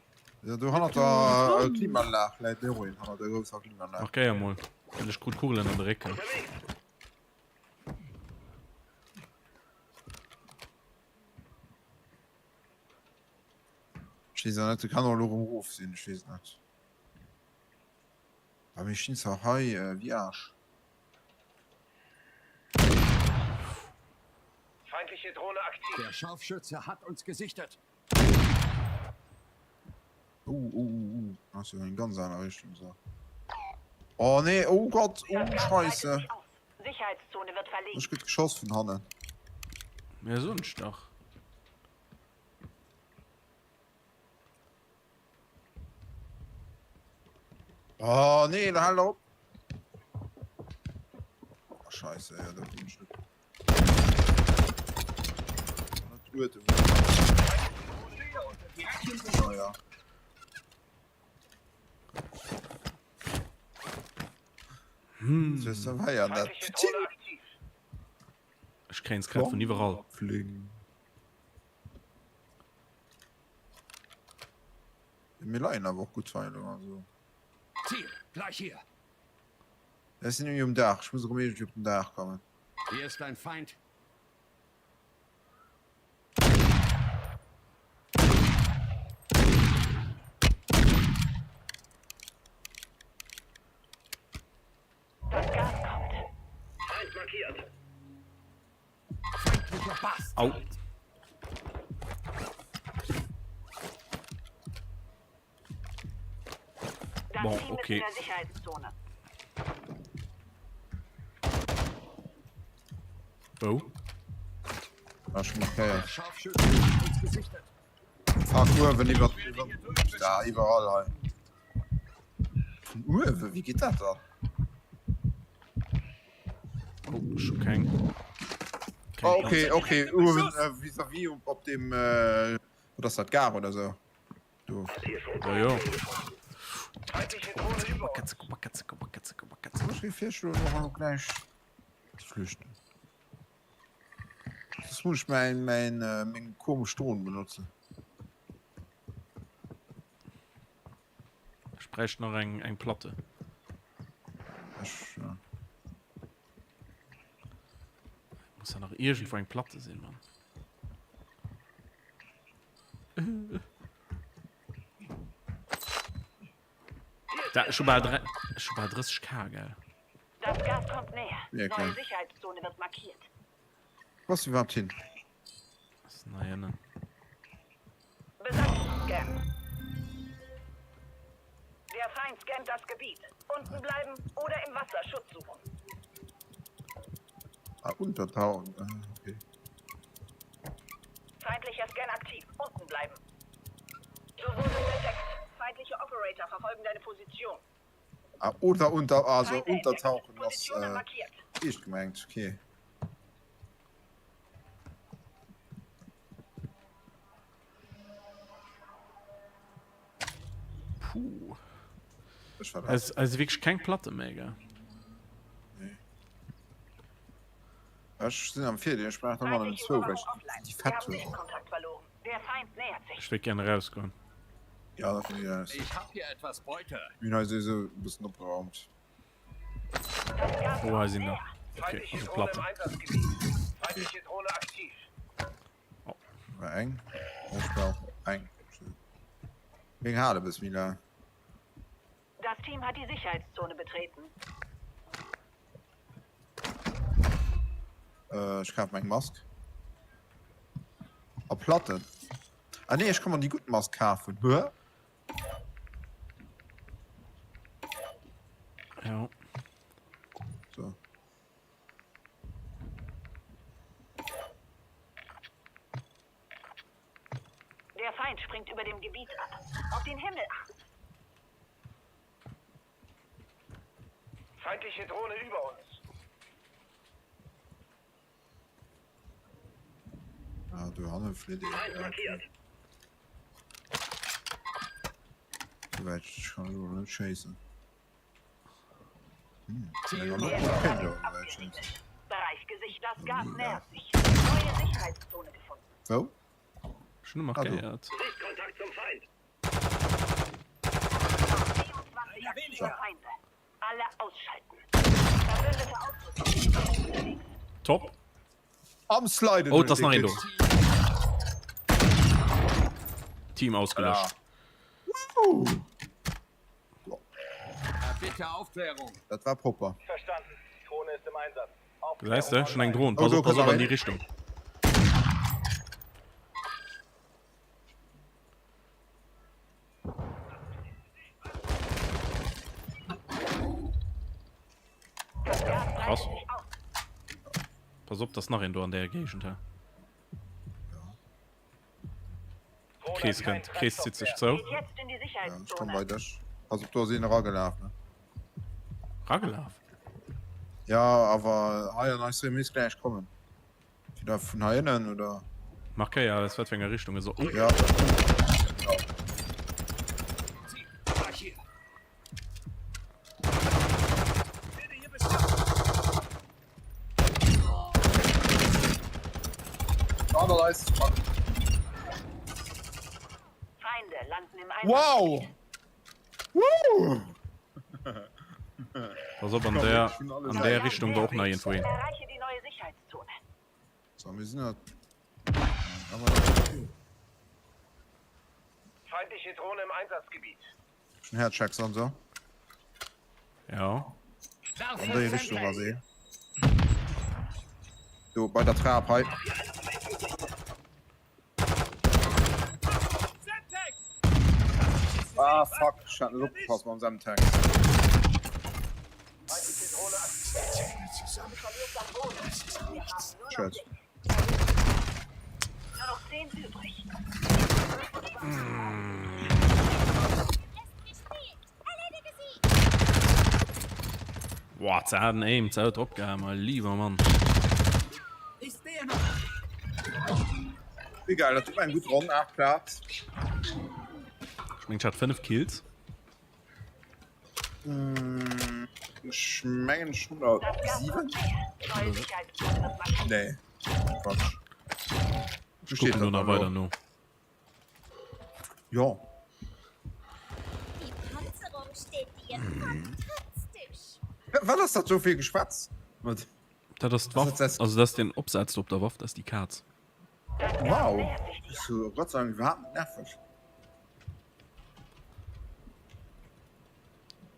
Ja, do hannert der Klimaanlag läit de Ruin, hannert der grousser Klimaanlag. Markéier mol. Well ech krut Kugelen an de Récken. Ech weess net, kann och elo erëm erof sinn, ech weess net. A mir stinn zwar hei wéi Aarsch. Feindliche Drohne aktiv. Der Scharfschütze hat uns gesichtet. Oh, oh, oh, oh. Ass jo eng ganz aner Richtung so. Oh nee, oh Gott, oh Scheisse. Sicherheitszone wird verlegt. Ech gëtt geschoss vun hannen. Ja, so ein Stach. Oh nee, da halt op. Oh, Scheisse, ja, da bin ich net. Oh, ja. Hm. Das war ja net. Ech kréien es grad vun iwwerall. Fling. Mir leien awer och gutt hei elo, also. Ziel, gleich hier. Ech sinn nämlich um Daach, ech muss erëm iergendwéi op den Daach kommen. Hier ist ein Feind. Das Gas kommt. Feind markiert. Feindlicher Bastard. Au. Das Bon, Team okay. ist in der Sicherheitszone. Wou? Ah, schon markéiert. Der Scharfschütze hat uns gesichtet. Fuck, uewen iwwer, iwwer, da, iwwerall hei. Vun uewen? Wéi geet dat dann? Oh, ech hu keng. Keng Oh, okay, Platz. okay, uewen, äh, vis-à-vis op, op dem, äh, wat ass dat, Gare oder sou? Do. Ja, jo. Ech géif virschloen, mir maachen och gläich flüchten. Soss muss ech mäin, mäin, äh, meng komesch Dron benotzen. Ech bräicht nach eng, eng Platte. Ech, ja. Muss ja nach irgendwo eng Platte sinn, Mann. Da, ech hu bal, ech hu bal 30k, gell? Das Gas kommt näher. Ja, klar. Neue Sicherheitszone wird markiert. Wo ass iwwerhaapt hin? Ass nei ënnen. Besatzungsscan. Der Feind scannt das Gebiet. Unten bleiben oder im Wasser Schutz suchen. Ah, untertauchen. Ah, okay. Feindlicher Scan aktiv. Unten bleiben. Du wurdest entdeckt. Feindliche Operator verfolgen deine Position. Ah, oder unter, also Feinde entdeckt. untertauchen ass Positionen äh, markiert. eescht gemengt. Okay. Puh. Ech war dat. Hei si wierklech keng Platte méi, gell? Nee. Ech sinn am Virdeel, ech brauch normal nëmmen zwou, well ech déi fett hunn. Ech wéilt gären erausgoen. Ja, da komm eraus. Mir hunn hei souwisou e bëssen opgeraumt. Oh, hei sinn der. Okay, also Platten. Oh. War eng. Ech brauch eng. Wéi eng hale bis, Mila? Das Team hat die Sicherheitszone betreten. Äh, ech kafe meng Mask. A Platten. Ah nee, ech kann mer déi gutt Mask kafen. Hä? Ja. So. Der Feind springt über dem Gebiet ab. Auf den Himmel achten. Feindliche Drohne über uns. Ah, do hanne flitt een. Feind markiert. Soweit ich kann elo net schéissen. Hm, Bereich gesichert. Das Gas nähert sich. Neue Sicherheitszone gefunden. Wou? Schon markéiert. Sichtkontakt zum Feind. 24 aktive Feinde. Alle ausschalten. Verbündete Ausrüstung unterwegs. Top. Am Sliden. Oh, das ist nach een do. Team ausgelöscht. Bitte Aufklärung. Dat war propper. Verstanden. Drohne ist im Einsatz. Gesäis de, schon eng Drohn. Oh, Pass do op, pass kënnt op an eng. déi Richtung. Krass. Pass op, dass nach een do an der Géigend hä. Krees kënnt, Krees zitt sech zou. Geht jetzt in die Ja, ich Sicherheitszone. komm bei dech. Pass op, do ass een eragelaf, ne? Ragelaf? Ja, awer hei an eis misst gläich kommen. Wieder vun hei ënnen, oder? Markéier, aus wat fir enger Richtung e soll. Oh. Ja. Ziel, gleich hier. Feinde landen im Einsatz. Wow! Woo! Pass op, an der, an der Richtung war och nach iergendwou een. Erreiche die neue Sicherheitszone. So, mir sinn Feindliche Drohne im Einsatzgebiet. Schon Herzchecks an so. Ja. An déi Richtung war se. Do bei der Trap hei. Ah fuck, ich hat net opgepasst mam Semtex. Shit. Nur noch 10 übrig. Boah, ze hat en Aim, ze hat drop gehauen, mein lieber Mann. Egal, dat war eng gutt Ronn, 8 Plaz. Ech mengen, ech hat 5 Kills. Ech mengen, ech hunn der 7. Nee, Quatsch. Ech kucken do nach weider no. Jo. Die Panzerung steht dir fantastisch. Wat ass dat sou fir e Geschwätz? Wat? Dat ass d'Waff, also dat ass den Opsaz do op der Waff, dat ass déi Kaz. Wow, ass jo Gott sei Dank iwwerhaapt net nerveg.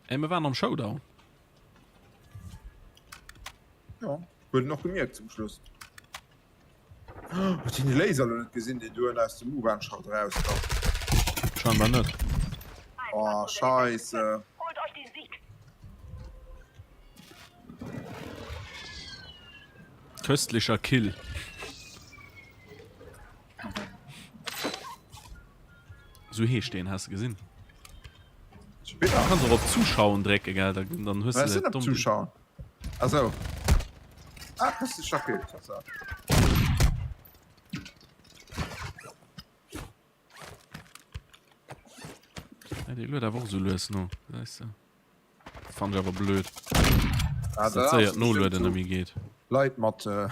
Ey, mir waren am Showdown. Jo, huet en och gemierkt zum Schluss. Huet hien de Laser lo net gesinn, deen duerno aus dem U-Bahn-Schacht erauskoum? Scheinbar net. Oh, scheisse. Holt euch den Sieg. Köstlicher Kill. Sou heescht deen, has de gesinn? Du kanns och op Zuschauen drécken, gell, dann hues de dat domm. Zuschauen. Also. Ah, köstlicher Kill, Tatsache. Ja, déi luet awer och sou lues no, gesäis de. Fannen ech awer blöd. Ah, dat séiert Nolueden net méi geet. Leit mat äh,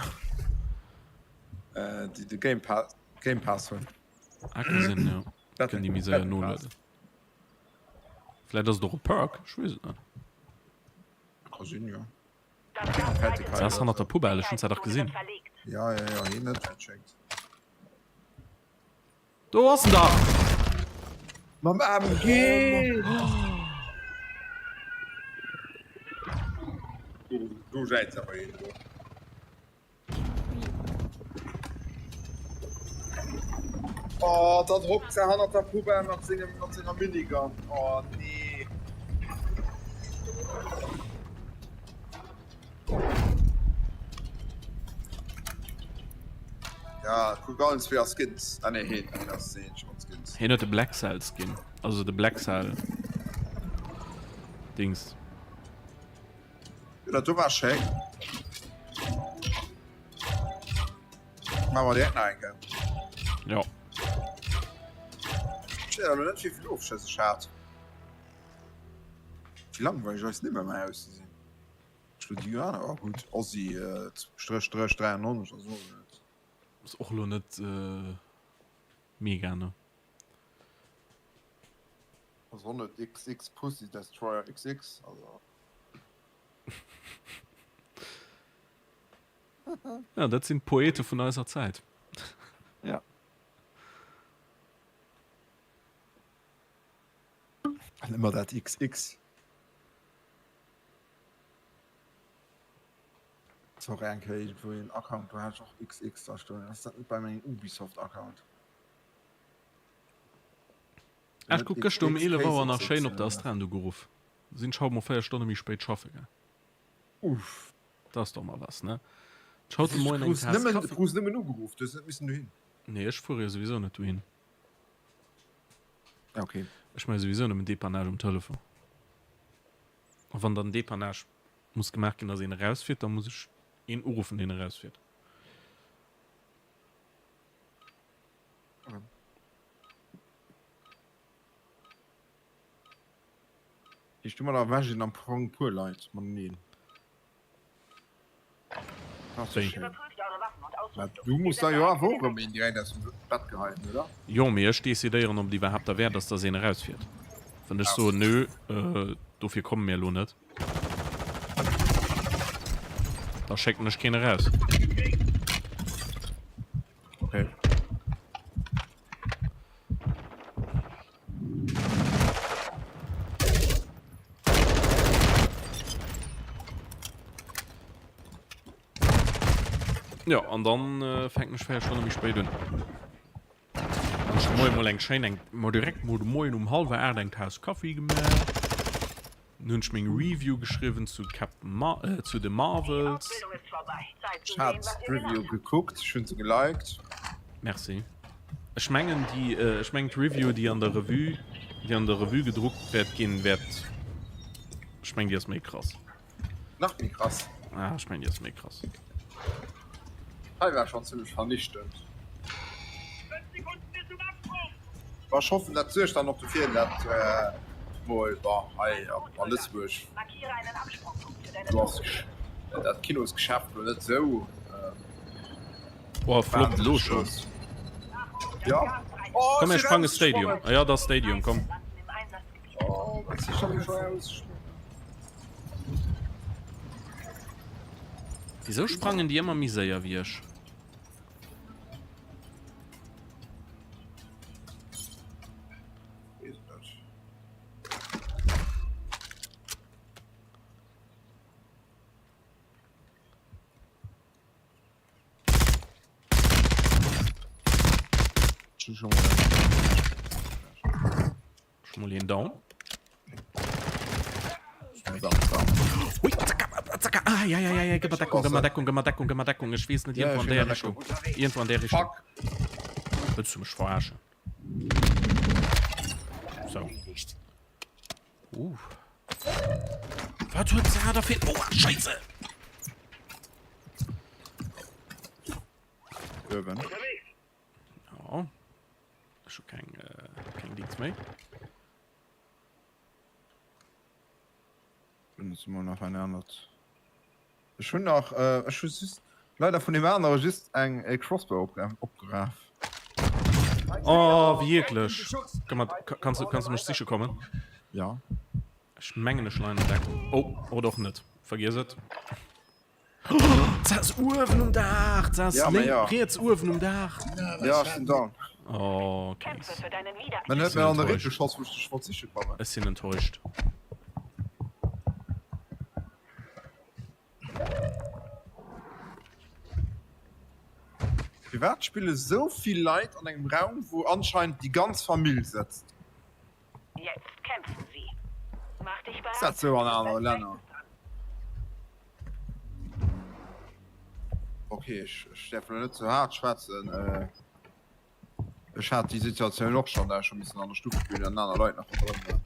äh, déi de Game Pass, Game Pass hunn. Ah, ka sinn, ja. Kënnen déi méi séier nolueden. Vläit ass et och e Perk, ech weess et net. Ka sinn, jo. Se ass hannert der Poubelle, ech hunn se dach gesinn. Ja, ja, ja, hien net, wéi et schéngt. Do ass en dach! Mam AMG! Do jäizt awer een do. Oh, dat hockt se hannert der Poubelle mat sengem, mat senger Minigun. Oh, nee. Ja, kuck allen zwee a Skins. Ah nee, heen, heen ass deen eenzege mat Skins. Heen huet de Black Cell Skin, also de Black Cell Dings. Jo, dat do war schéin. Maache mer direkt nach eng Kéier. Jo. Ech weess awer elo net, wéi vill Ofschëss ech hat. Wéi langweileg eis Nimm ëmmer ausgesinn. Ech lo déi aner, oh gutt, Ossi Stréch Stréch 93 ass och net. Ass och lo net mega, ne? Ass och net XX Pussy Destroyer XX, also. Ja, dat sinn d'Poete vun eiser Zäit. Ja. An ëmmer dat XX. Sorry, eng Kéier iergendwou een Account, do hat ech och XX da stoen. Ass dat net bei mengem Ubisoft-Account? Ech kuck gëschter um 11 Auer nach schéin op der Astran ugeruff. Sinn ech haut mol 4 Stonne méi spéit schaffe gaang. Uff. Dat ass doch mol was, ne? Ech haut de Moien eng Taass Kaffi. Du krus nëmmen ugeruff, du hues net missen dohin. Nee, ech fuere jo souwisou net dohin. Ok. Ech maache souwisou nëmmen Depannage um Telefon. A wann dann Depannage muss gemaach ginn, dass een erausfiert, da muss ech een uruffen, deen erausfiert. Heescht domadder erwächt een am Fong puer Leit mateneen. Du muss da jo awer och erëm een direkt aus dem Bett geheien, oder? Jo, mee ech decidéieren, ob et iwwerhaapt derwäert ass, dass een erausfiert. Wann ech soen, nö, dofir komme mir elo net, da schécken ech keen eraus. Okay. Jo, an dann fänken ech 4 Stonne méi spéit un. Dann ech de Moien mol eng schéin eng, mol direkt mol de Moien um hallwer 8 eng Taass Kaffi gemaach. Dann hunn ech meng Review geschriwwen zu Captain Mar äh, zu The Marvels. Ech hat d'Review gekuckt, ech hunn se geliked. Merci. Ech mengen déi, ech mengen d'Review déi an der Revue, déi an der Revue gedruckt wäert ginn, wäert, ech mengen déi ass méi krass. Nach méi krass? Ah, ech mengen déi ass méi krass. Hei war schon zimmlech vernichtend. Bon, ech hoffen dat suergt dann och dofir dat mol, bon hei a Lëtzebuerg do ass dat Kinosgeschäft lo net sou Oh, floppt elo schon. Ja. Komm mir sprange Stadium. Ah ja, da Stadium, komm. Oh, wat si schon erausgesprongen. Wieso sprangen déi ëmmer méi séier wéi ech? Schon mal een down. Ui, zacka, ah, ja, ja, ja, ja, gib mal Deckung, gib mal Deckung, gib mal Deckung, gib mal Deckung. Ich weiß nicht, irgendwo an der Richtung. Irgendwo an der Richtung. Willst du mich verarschen? So. Uh. Was huet se da fir... Oh, Scheiße! Urban. Ja. Ech hu keng, äh, keng Dings méi. Benotze mol nach eng anert. Ech hunn nach, ech hu just leider vun deem anere just eng e Crossbow opgeraf. Oh wierklech? Komm mat, kanns du, kanns du mech siche kommen? Ja. Ech mengen ech leien an Deckung. Oh, oder och net. Vergiess et. Ze ass uewen um Daach! Ze ass Ja, ma ja. riets uewen um Daach! Ja, ech sinn down. Oh, okay. Dann huet mir an de Réck geschoss, wou ech dech wollt siche kommen. Ech sinn enttäuscht. Firwat spille sou vill Leit an engem Raum, wou anscheinend déi ganz Famill sëtzt? Ass dat sou an anere Länner? Ok, ech däerf elo net ze haart schwätzen. Ech hat déi Situatioun och schonn, dat ech hu missen an der Stuff spillen an aner Leit nach ronderëm waren.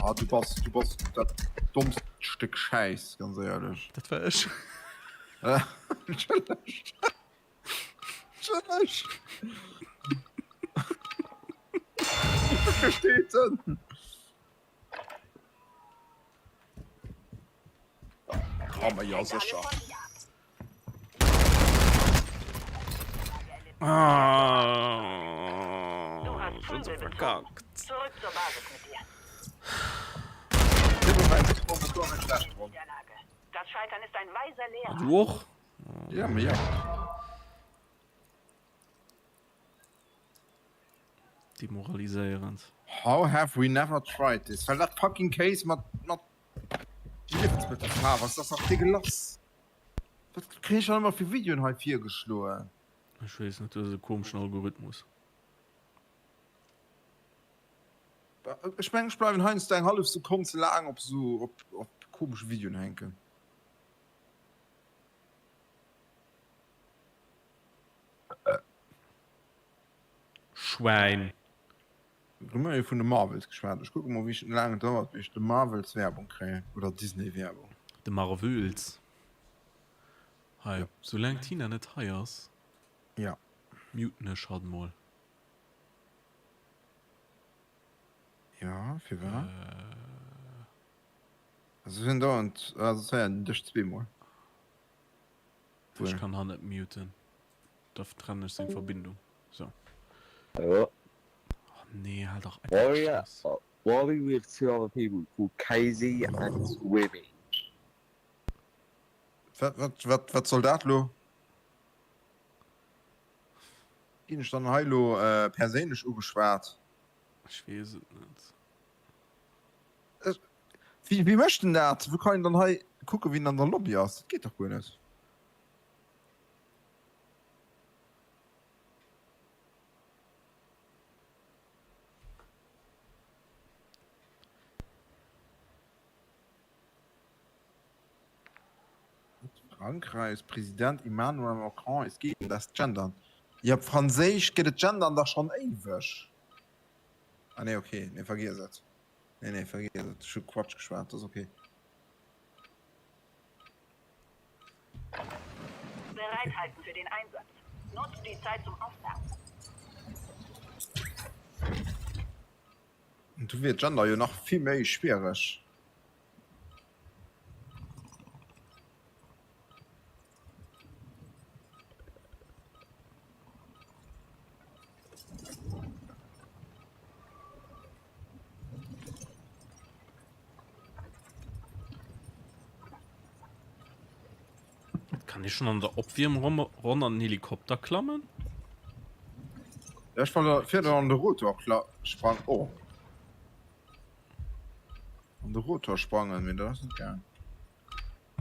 Ah, du bass, du bass dat dommst Stéck Schäiss, ganz éierlech. Dat war ech. Entschëllegt. Entschëllegt. Wou steet en? Oh, ma ja, sécher. Ah, schon so verkackt. Du och? Ja, ma ja. Demoraliséierend. How have we never tried this? Well dat fucking Case mat mat Liewensmëttelfaarf ass, ass dach degueulass. Wat kréien ech dann ëmmer fir Videoen hei virgeschloen? Ech weess net, du hues e komeschen Algorithmus. Ech mengen ech bleiwen heiansdo eng hallef Sekonn ze laang op esou op op komesche Videoen hänken. Schwäin. Do hu mir jo vun de Marvels geschwat. Ech kucke mol wéi laang et dauert bis ech de Marvels Werbung kréien oder Disney Werbung. De Marvels. Hei, soulaang d'Tina net hei ass, Ja. muten ech hatt mol. Ja, firwat? Also sinn dauernd, also soss héiert een dech zweemol. Ech kann hatt net muten. Da trennen ech seng Verbindung. So. Hallo? Oh nee, hal dach einfach d'Schnëss. Wally with two other people called Casey and Wimmy. Wat, wat, wat, wat soll dat lo? Ginn ech dann hei lo perséinlech ugeschwat? Ech weess et net. Wéi, wéi mécht en dat? Wou kann een dann hei kucken, wien an der Lobby ass? Dat geet dach guer net. Frankreichs President Emmanuel Macron ist gegen das Gendern. Jo, op Franséisch gëtt et Gendern dach schonn éiweg. Ah nee, okay, nee, vergiess et. Nee, nee, vergiess et. Ech hu Quatsch geschwat, ass okay. Bereithalten für den Einsatz. Nutzt die Zeit zum Aufwärmen. Du wier Gender jo nach vill méi schwiereg. Kann ich schon an der Opwiermronn an den Helikopter klammen? Ja, ech war fir an de Rotor sprang oh. An de Rotor sprangen, mee dat ass net gaang.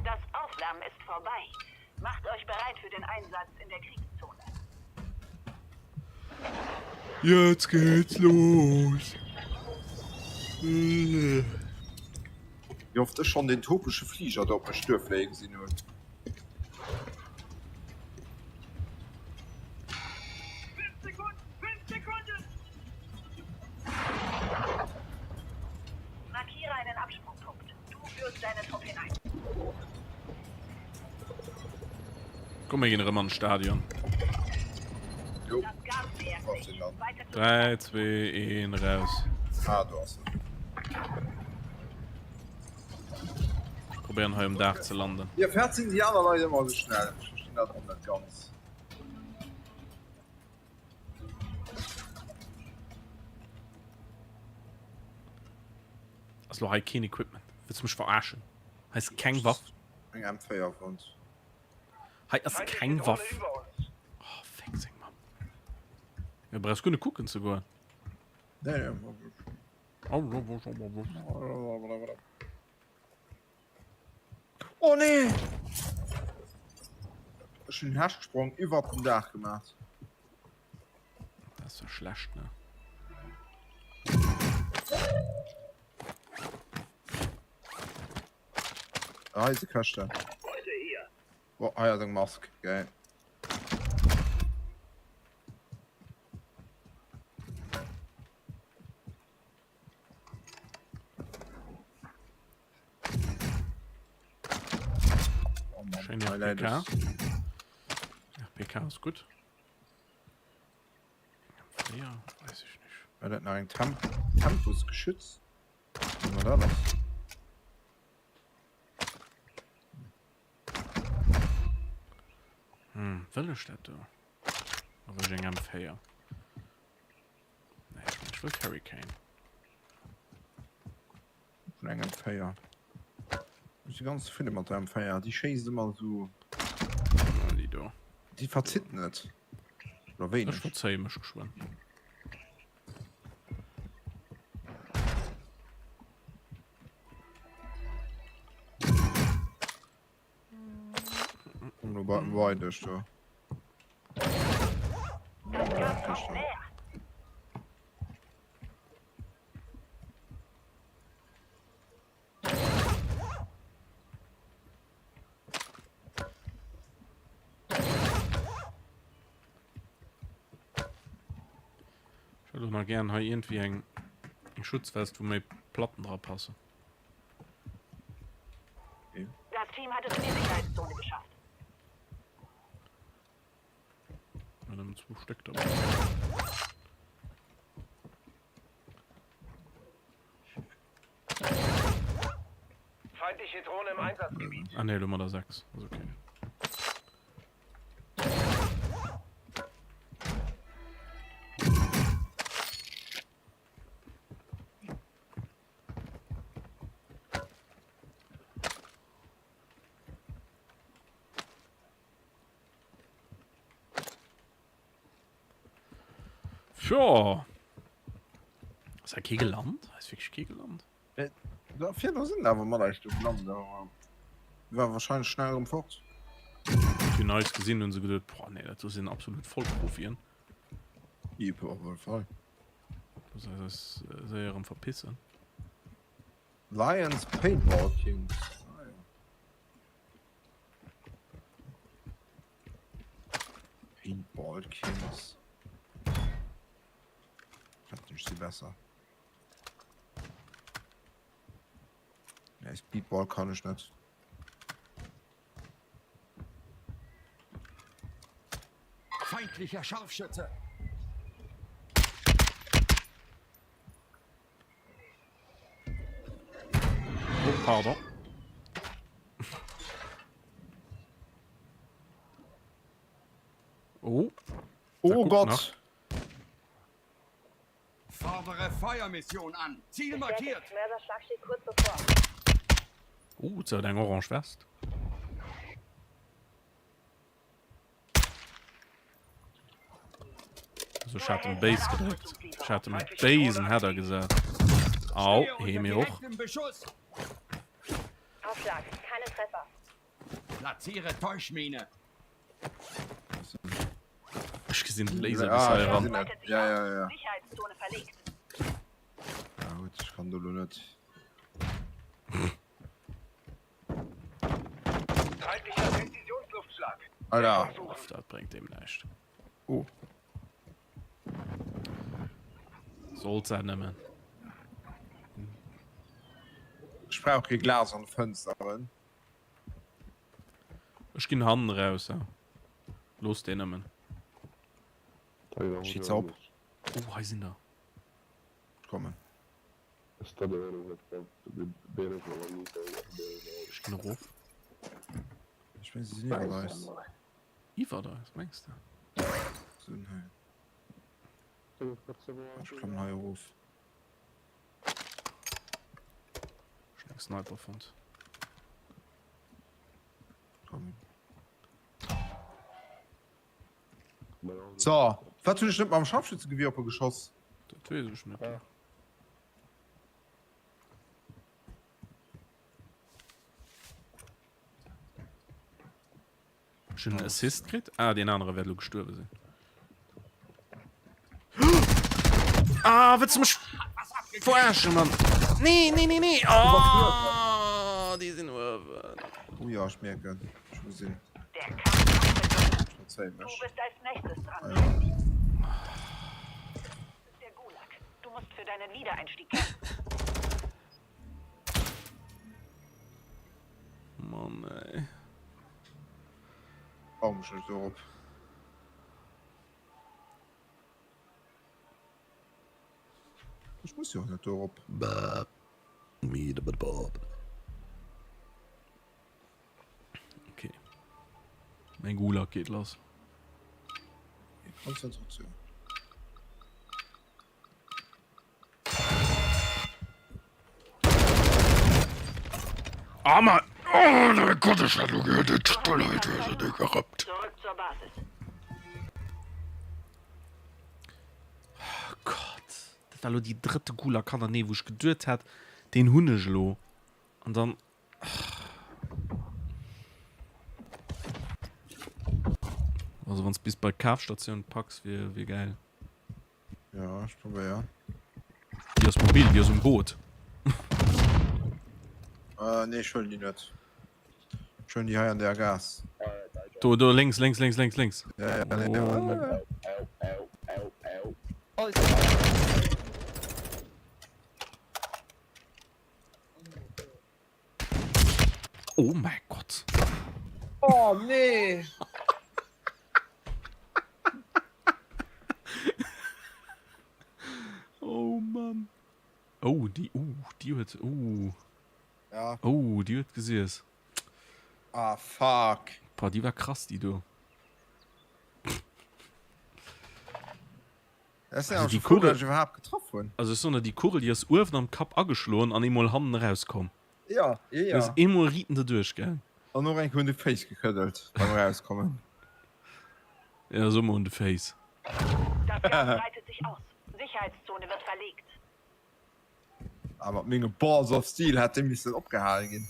Das Aufwärmen ist vorbei. Macht euch bereit für den Einsatz in der Kriegszone. Jetzt geht's los. Wéi oft ech schonn den topesche Fliger do op mech duerfléie gesinn hunn. Markiere einen Absprungpunkt. Du führst deine Truppe hinein. Komm mir ginn erëm an Stadion. Jo. 3, 2, 1, raus. Ah, do ass en. Ech probéieren hei um Daach ze landen. Jo, firwat sinn déi aner Leit ëmmer esou schnell? Ech verstinn dat och net ganz. Ass lo hei keen Equipment? Wëlls du mech verarschen? Hei ass keng Waff. Eng M4 fonnt. Hei ass keng Waff. Oh, fick seng Mamm. Jo, brauchs guer net kucken ze goen. Nee, nee. Oh nee! Ech hunn den Hechtsprong iwwert den Daach gemaach. Dat ass ja schlecht, ne? Ah, hei si Këschten. Oh, hei ass eng Mask. Geil. Oh Mann, Schön Highlight RPK. ist- RPK ist gut. Ja, weiß ich nicht. War dat nach eng Temp Tempusgeschütz? Was war dat? Hm, wëll ech dat do? Oder wëll ech eng M4? Nee, ech mengen, ech wëll d'Hurricane. Vun eng M4. Ech si ganz zefridde mat der M4. Déi schéisst ëmmer esou. Déi do. Déi verzitt net. Oder wéineg. Ech verzéie mech geschwënn. Komm lo bei bei dech do. Ech hätt och nach gären hei iergendwéi eng Schutzwest, wou méi Platten dra passen. Das Team hat es in die Sicherheitszone geschafft. Mä nëmmen zwou Stéck dobäi. Feindliche Drohne im Einsatzgebiet. Ah ne, lo mat der 6. Ass okay. Tja. Ass hei kee gelant? Hei ass wierklech kee gelant. Äh, da virdu sinn awer mat eis do gelant, awer war wahrscheinlech schnell erëm fort. Déi hunn eis gesinn, hunn se geduet, boah nee, dat do sinn absolut Vollprofien. Jep, op alle Fall. Looss eis eis séier erëm verpissen. Lions Paintball Kings. Ah, ja. Paintball Kings. Ich sie besser. Nee, Speedball kann ich nicht. Feindlicher Scharfschütze. Oh, pardon. Oh. Oh Gott. Fordere Feuermission an. Ziel markiert. Mörserschlag steht kurz bevor. Oh, se huet eng orange West. Also ech hat en béis gedréckt. Ech hat en béisen Header gesat. Au, hee mir och. Aufschlag, keine Treffer. Platziere Täuschmine. Ech gesinn den Laser bis hei eran. Ja, ja, ja. Sicherheitszone verlegt. Ja gut, ich kann do lo net. Feindlicher Präzisionsluftschlag. Alter. Uff, dat bréngt deem näischt. Oh. Sollt se nëmmen. Ech brauch kee Glas an de Fënsteren. Ech ginn hannen raus, ja. Looss deen nëmmen. Schiet se op. Oh, hei sinn der. Kommen. Ech ginn erof. Ech meng se sinn iwwert eis. Iwwert eis, mengs de? Sinn hei. Ech klammen hei erof. Ech hunn eng Sniper fonnt. So, wat hunn ech net mam Scharfschützengewehr op e geschoss? Dat weess ech net. Ech hunn en Assist kritt. Ah, deen anere wäert elo gestuerwe sinn. Ah, wëlls du mech verarschen, Mann? Nee, nee, nee, nee. Oh, déi sinn uewen. Oh ja, ech mierken. Ech muss sinn. Der Kampf hat begonnen. Ech verzéi Du mech. bist als nächstes dran. Ah ja. Das ist der Gulag. Du musst für deinen Wiedereinstieg kämpfen. Mann, ey. Bau mech net dorop. Ech muss jo och net dorop. Okay. Mein Gulag geht los. Konzentration. Ah, Mann! Oh, mein Gott, ich hab gehört, die Stille, gehabt. Zurück zur Basis. Oh Gott. Dat war lo déi drëtte Gulag hannerneeën, wou ech geduet hat, deen hunn ech elo. An dann. Also wann s bis bei d'Kafstatioun packs, wier, wier gäil. Ja, ech probéier. Déi ass mobil, déi ass um Boot. Äh, nee, ech huelen déi net. Ech huelen déi hei an der Gaass. Do, do, lénks, lénks, lénks, lénks, lénks. Ja, ja, nee, oh. Oh mein Gott. Oh nee. Oh Mann. Oh, déi, uh, déi huet, uh. Ja. Oh, déi huet gesiess. Ah, fuck. Boah, déi war krass, déi do. Also déi Kugel iwwerhaapt getraff hunn. Also ech soen der, déi Kugel déi ass uewen am Kapp ageschloen an eemol hannen erauskomm. Ja, ja, ja. Déi ass eemol riiten derduerch gaang. An och eng Kéier un de Féiss gekëddelt beim Erauskommen. Ja, so mol un de Féiss. Das Gas breitet sich aus. Sicherheitszone wird verlegt. Ah, mat menge Balls of Steel hätt dee missen opgehale ginn.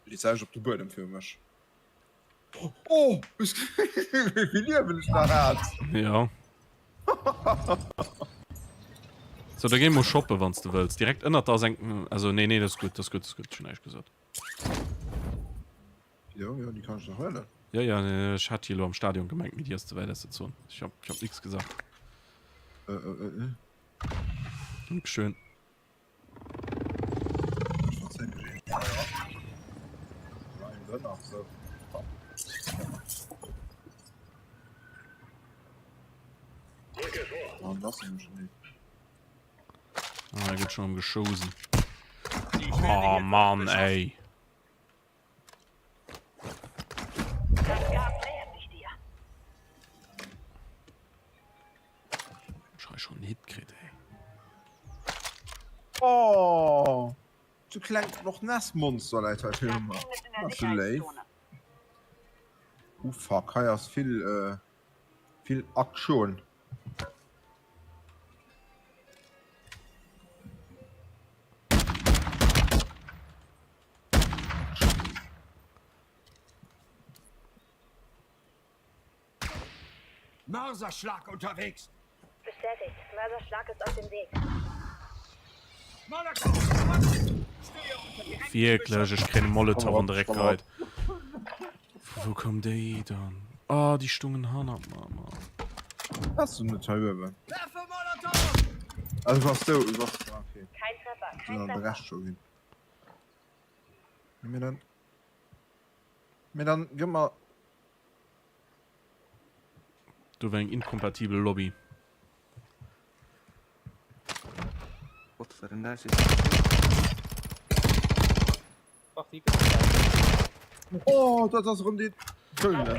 Déi Säich op de Buedem fir mech. Oh, wéi Liewen ech nach hat. Ja. So, da géi mol shoppen, wann s de wëlls. Direkt ënnert der ass eng. Also, nee, nee, dat ass gutt, dat ass gutt, dat ass gutt. Ech hunn näischt gesot. Jo, jo, déi kann ech nach huelen. Ja, ja, ech hat déi elo am Stadion gemengt, mee déi ass ze wäit aus der Zon. Ech hab, ech hab nix gesagt. Äh, äh, äh. Dankeschön. Ah, gëtt schon geschosen. Oh Mann, ey. Ech hei schon Hit kritt, ey. Oh, du klengt Loch Ness Monster läit hei viru mer. Ass du léif. Oh fuck, hei ass vill, äh, vill Aktioun. Mörserschlag unterwegs. Bestätigt. Mörserschlag ist auf dem Weg. Wierklech, ech kréien e Molotow an de Réck geheit. Vu wou koum déi dann? Oh, déi stungen hannert mer, Mann. Bass du net hei uewen? Ah, du bass do, du bass, ah, okay. Kein Treffer, kein Treffer. De Rescht scho ginn. Mir dann, mir dann gëtt mer. Do war eng inkompatibel Lobby. 36. Oh, dat ass erëm dee Kölner.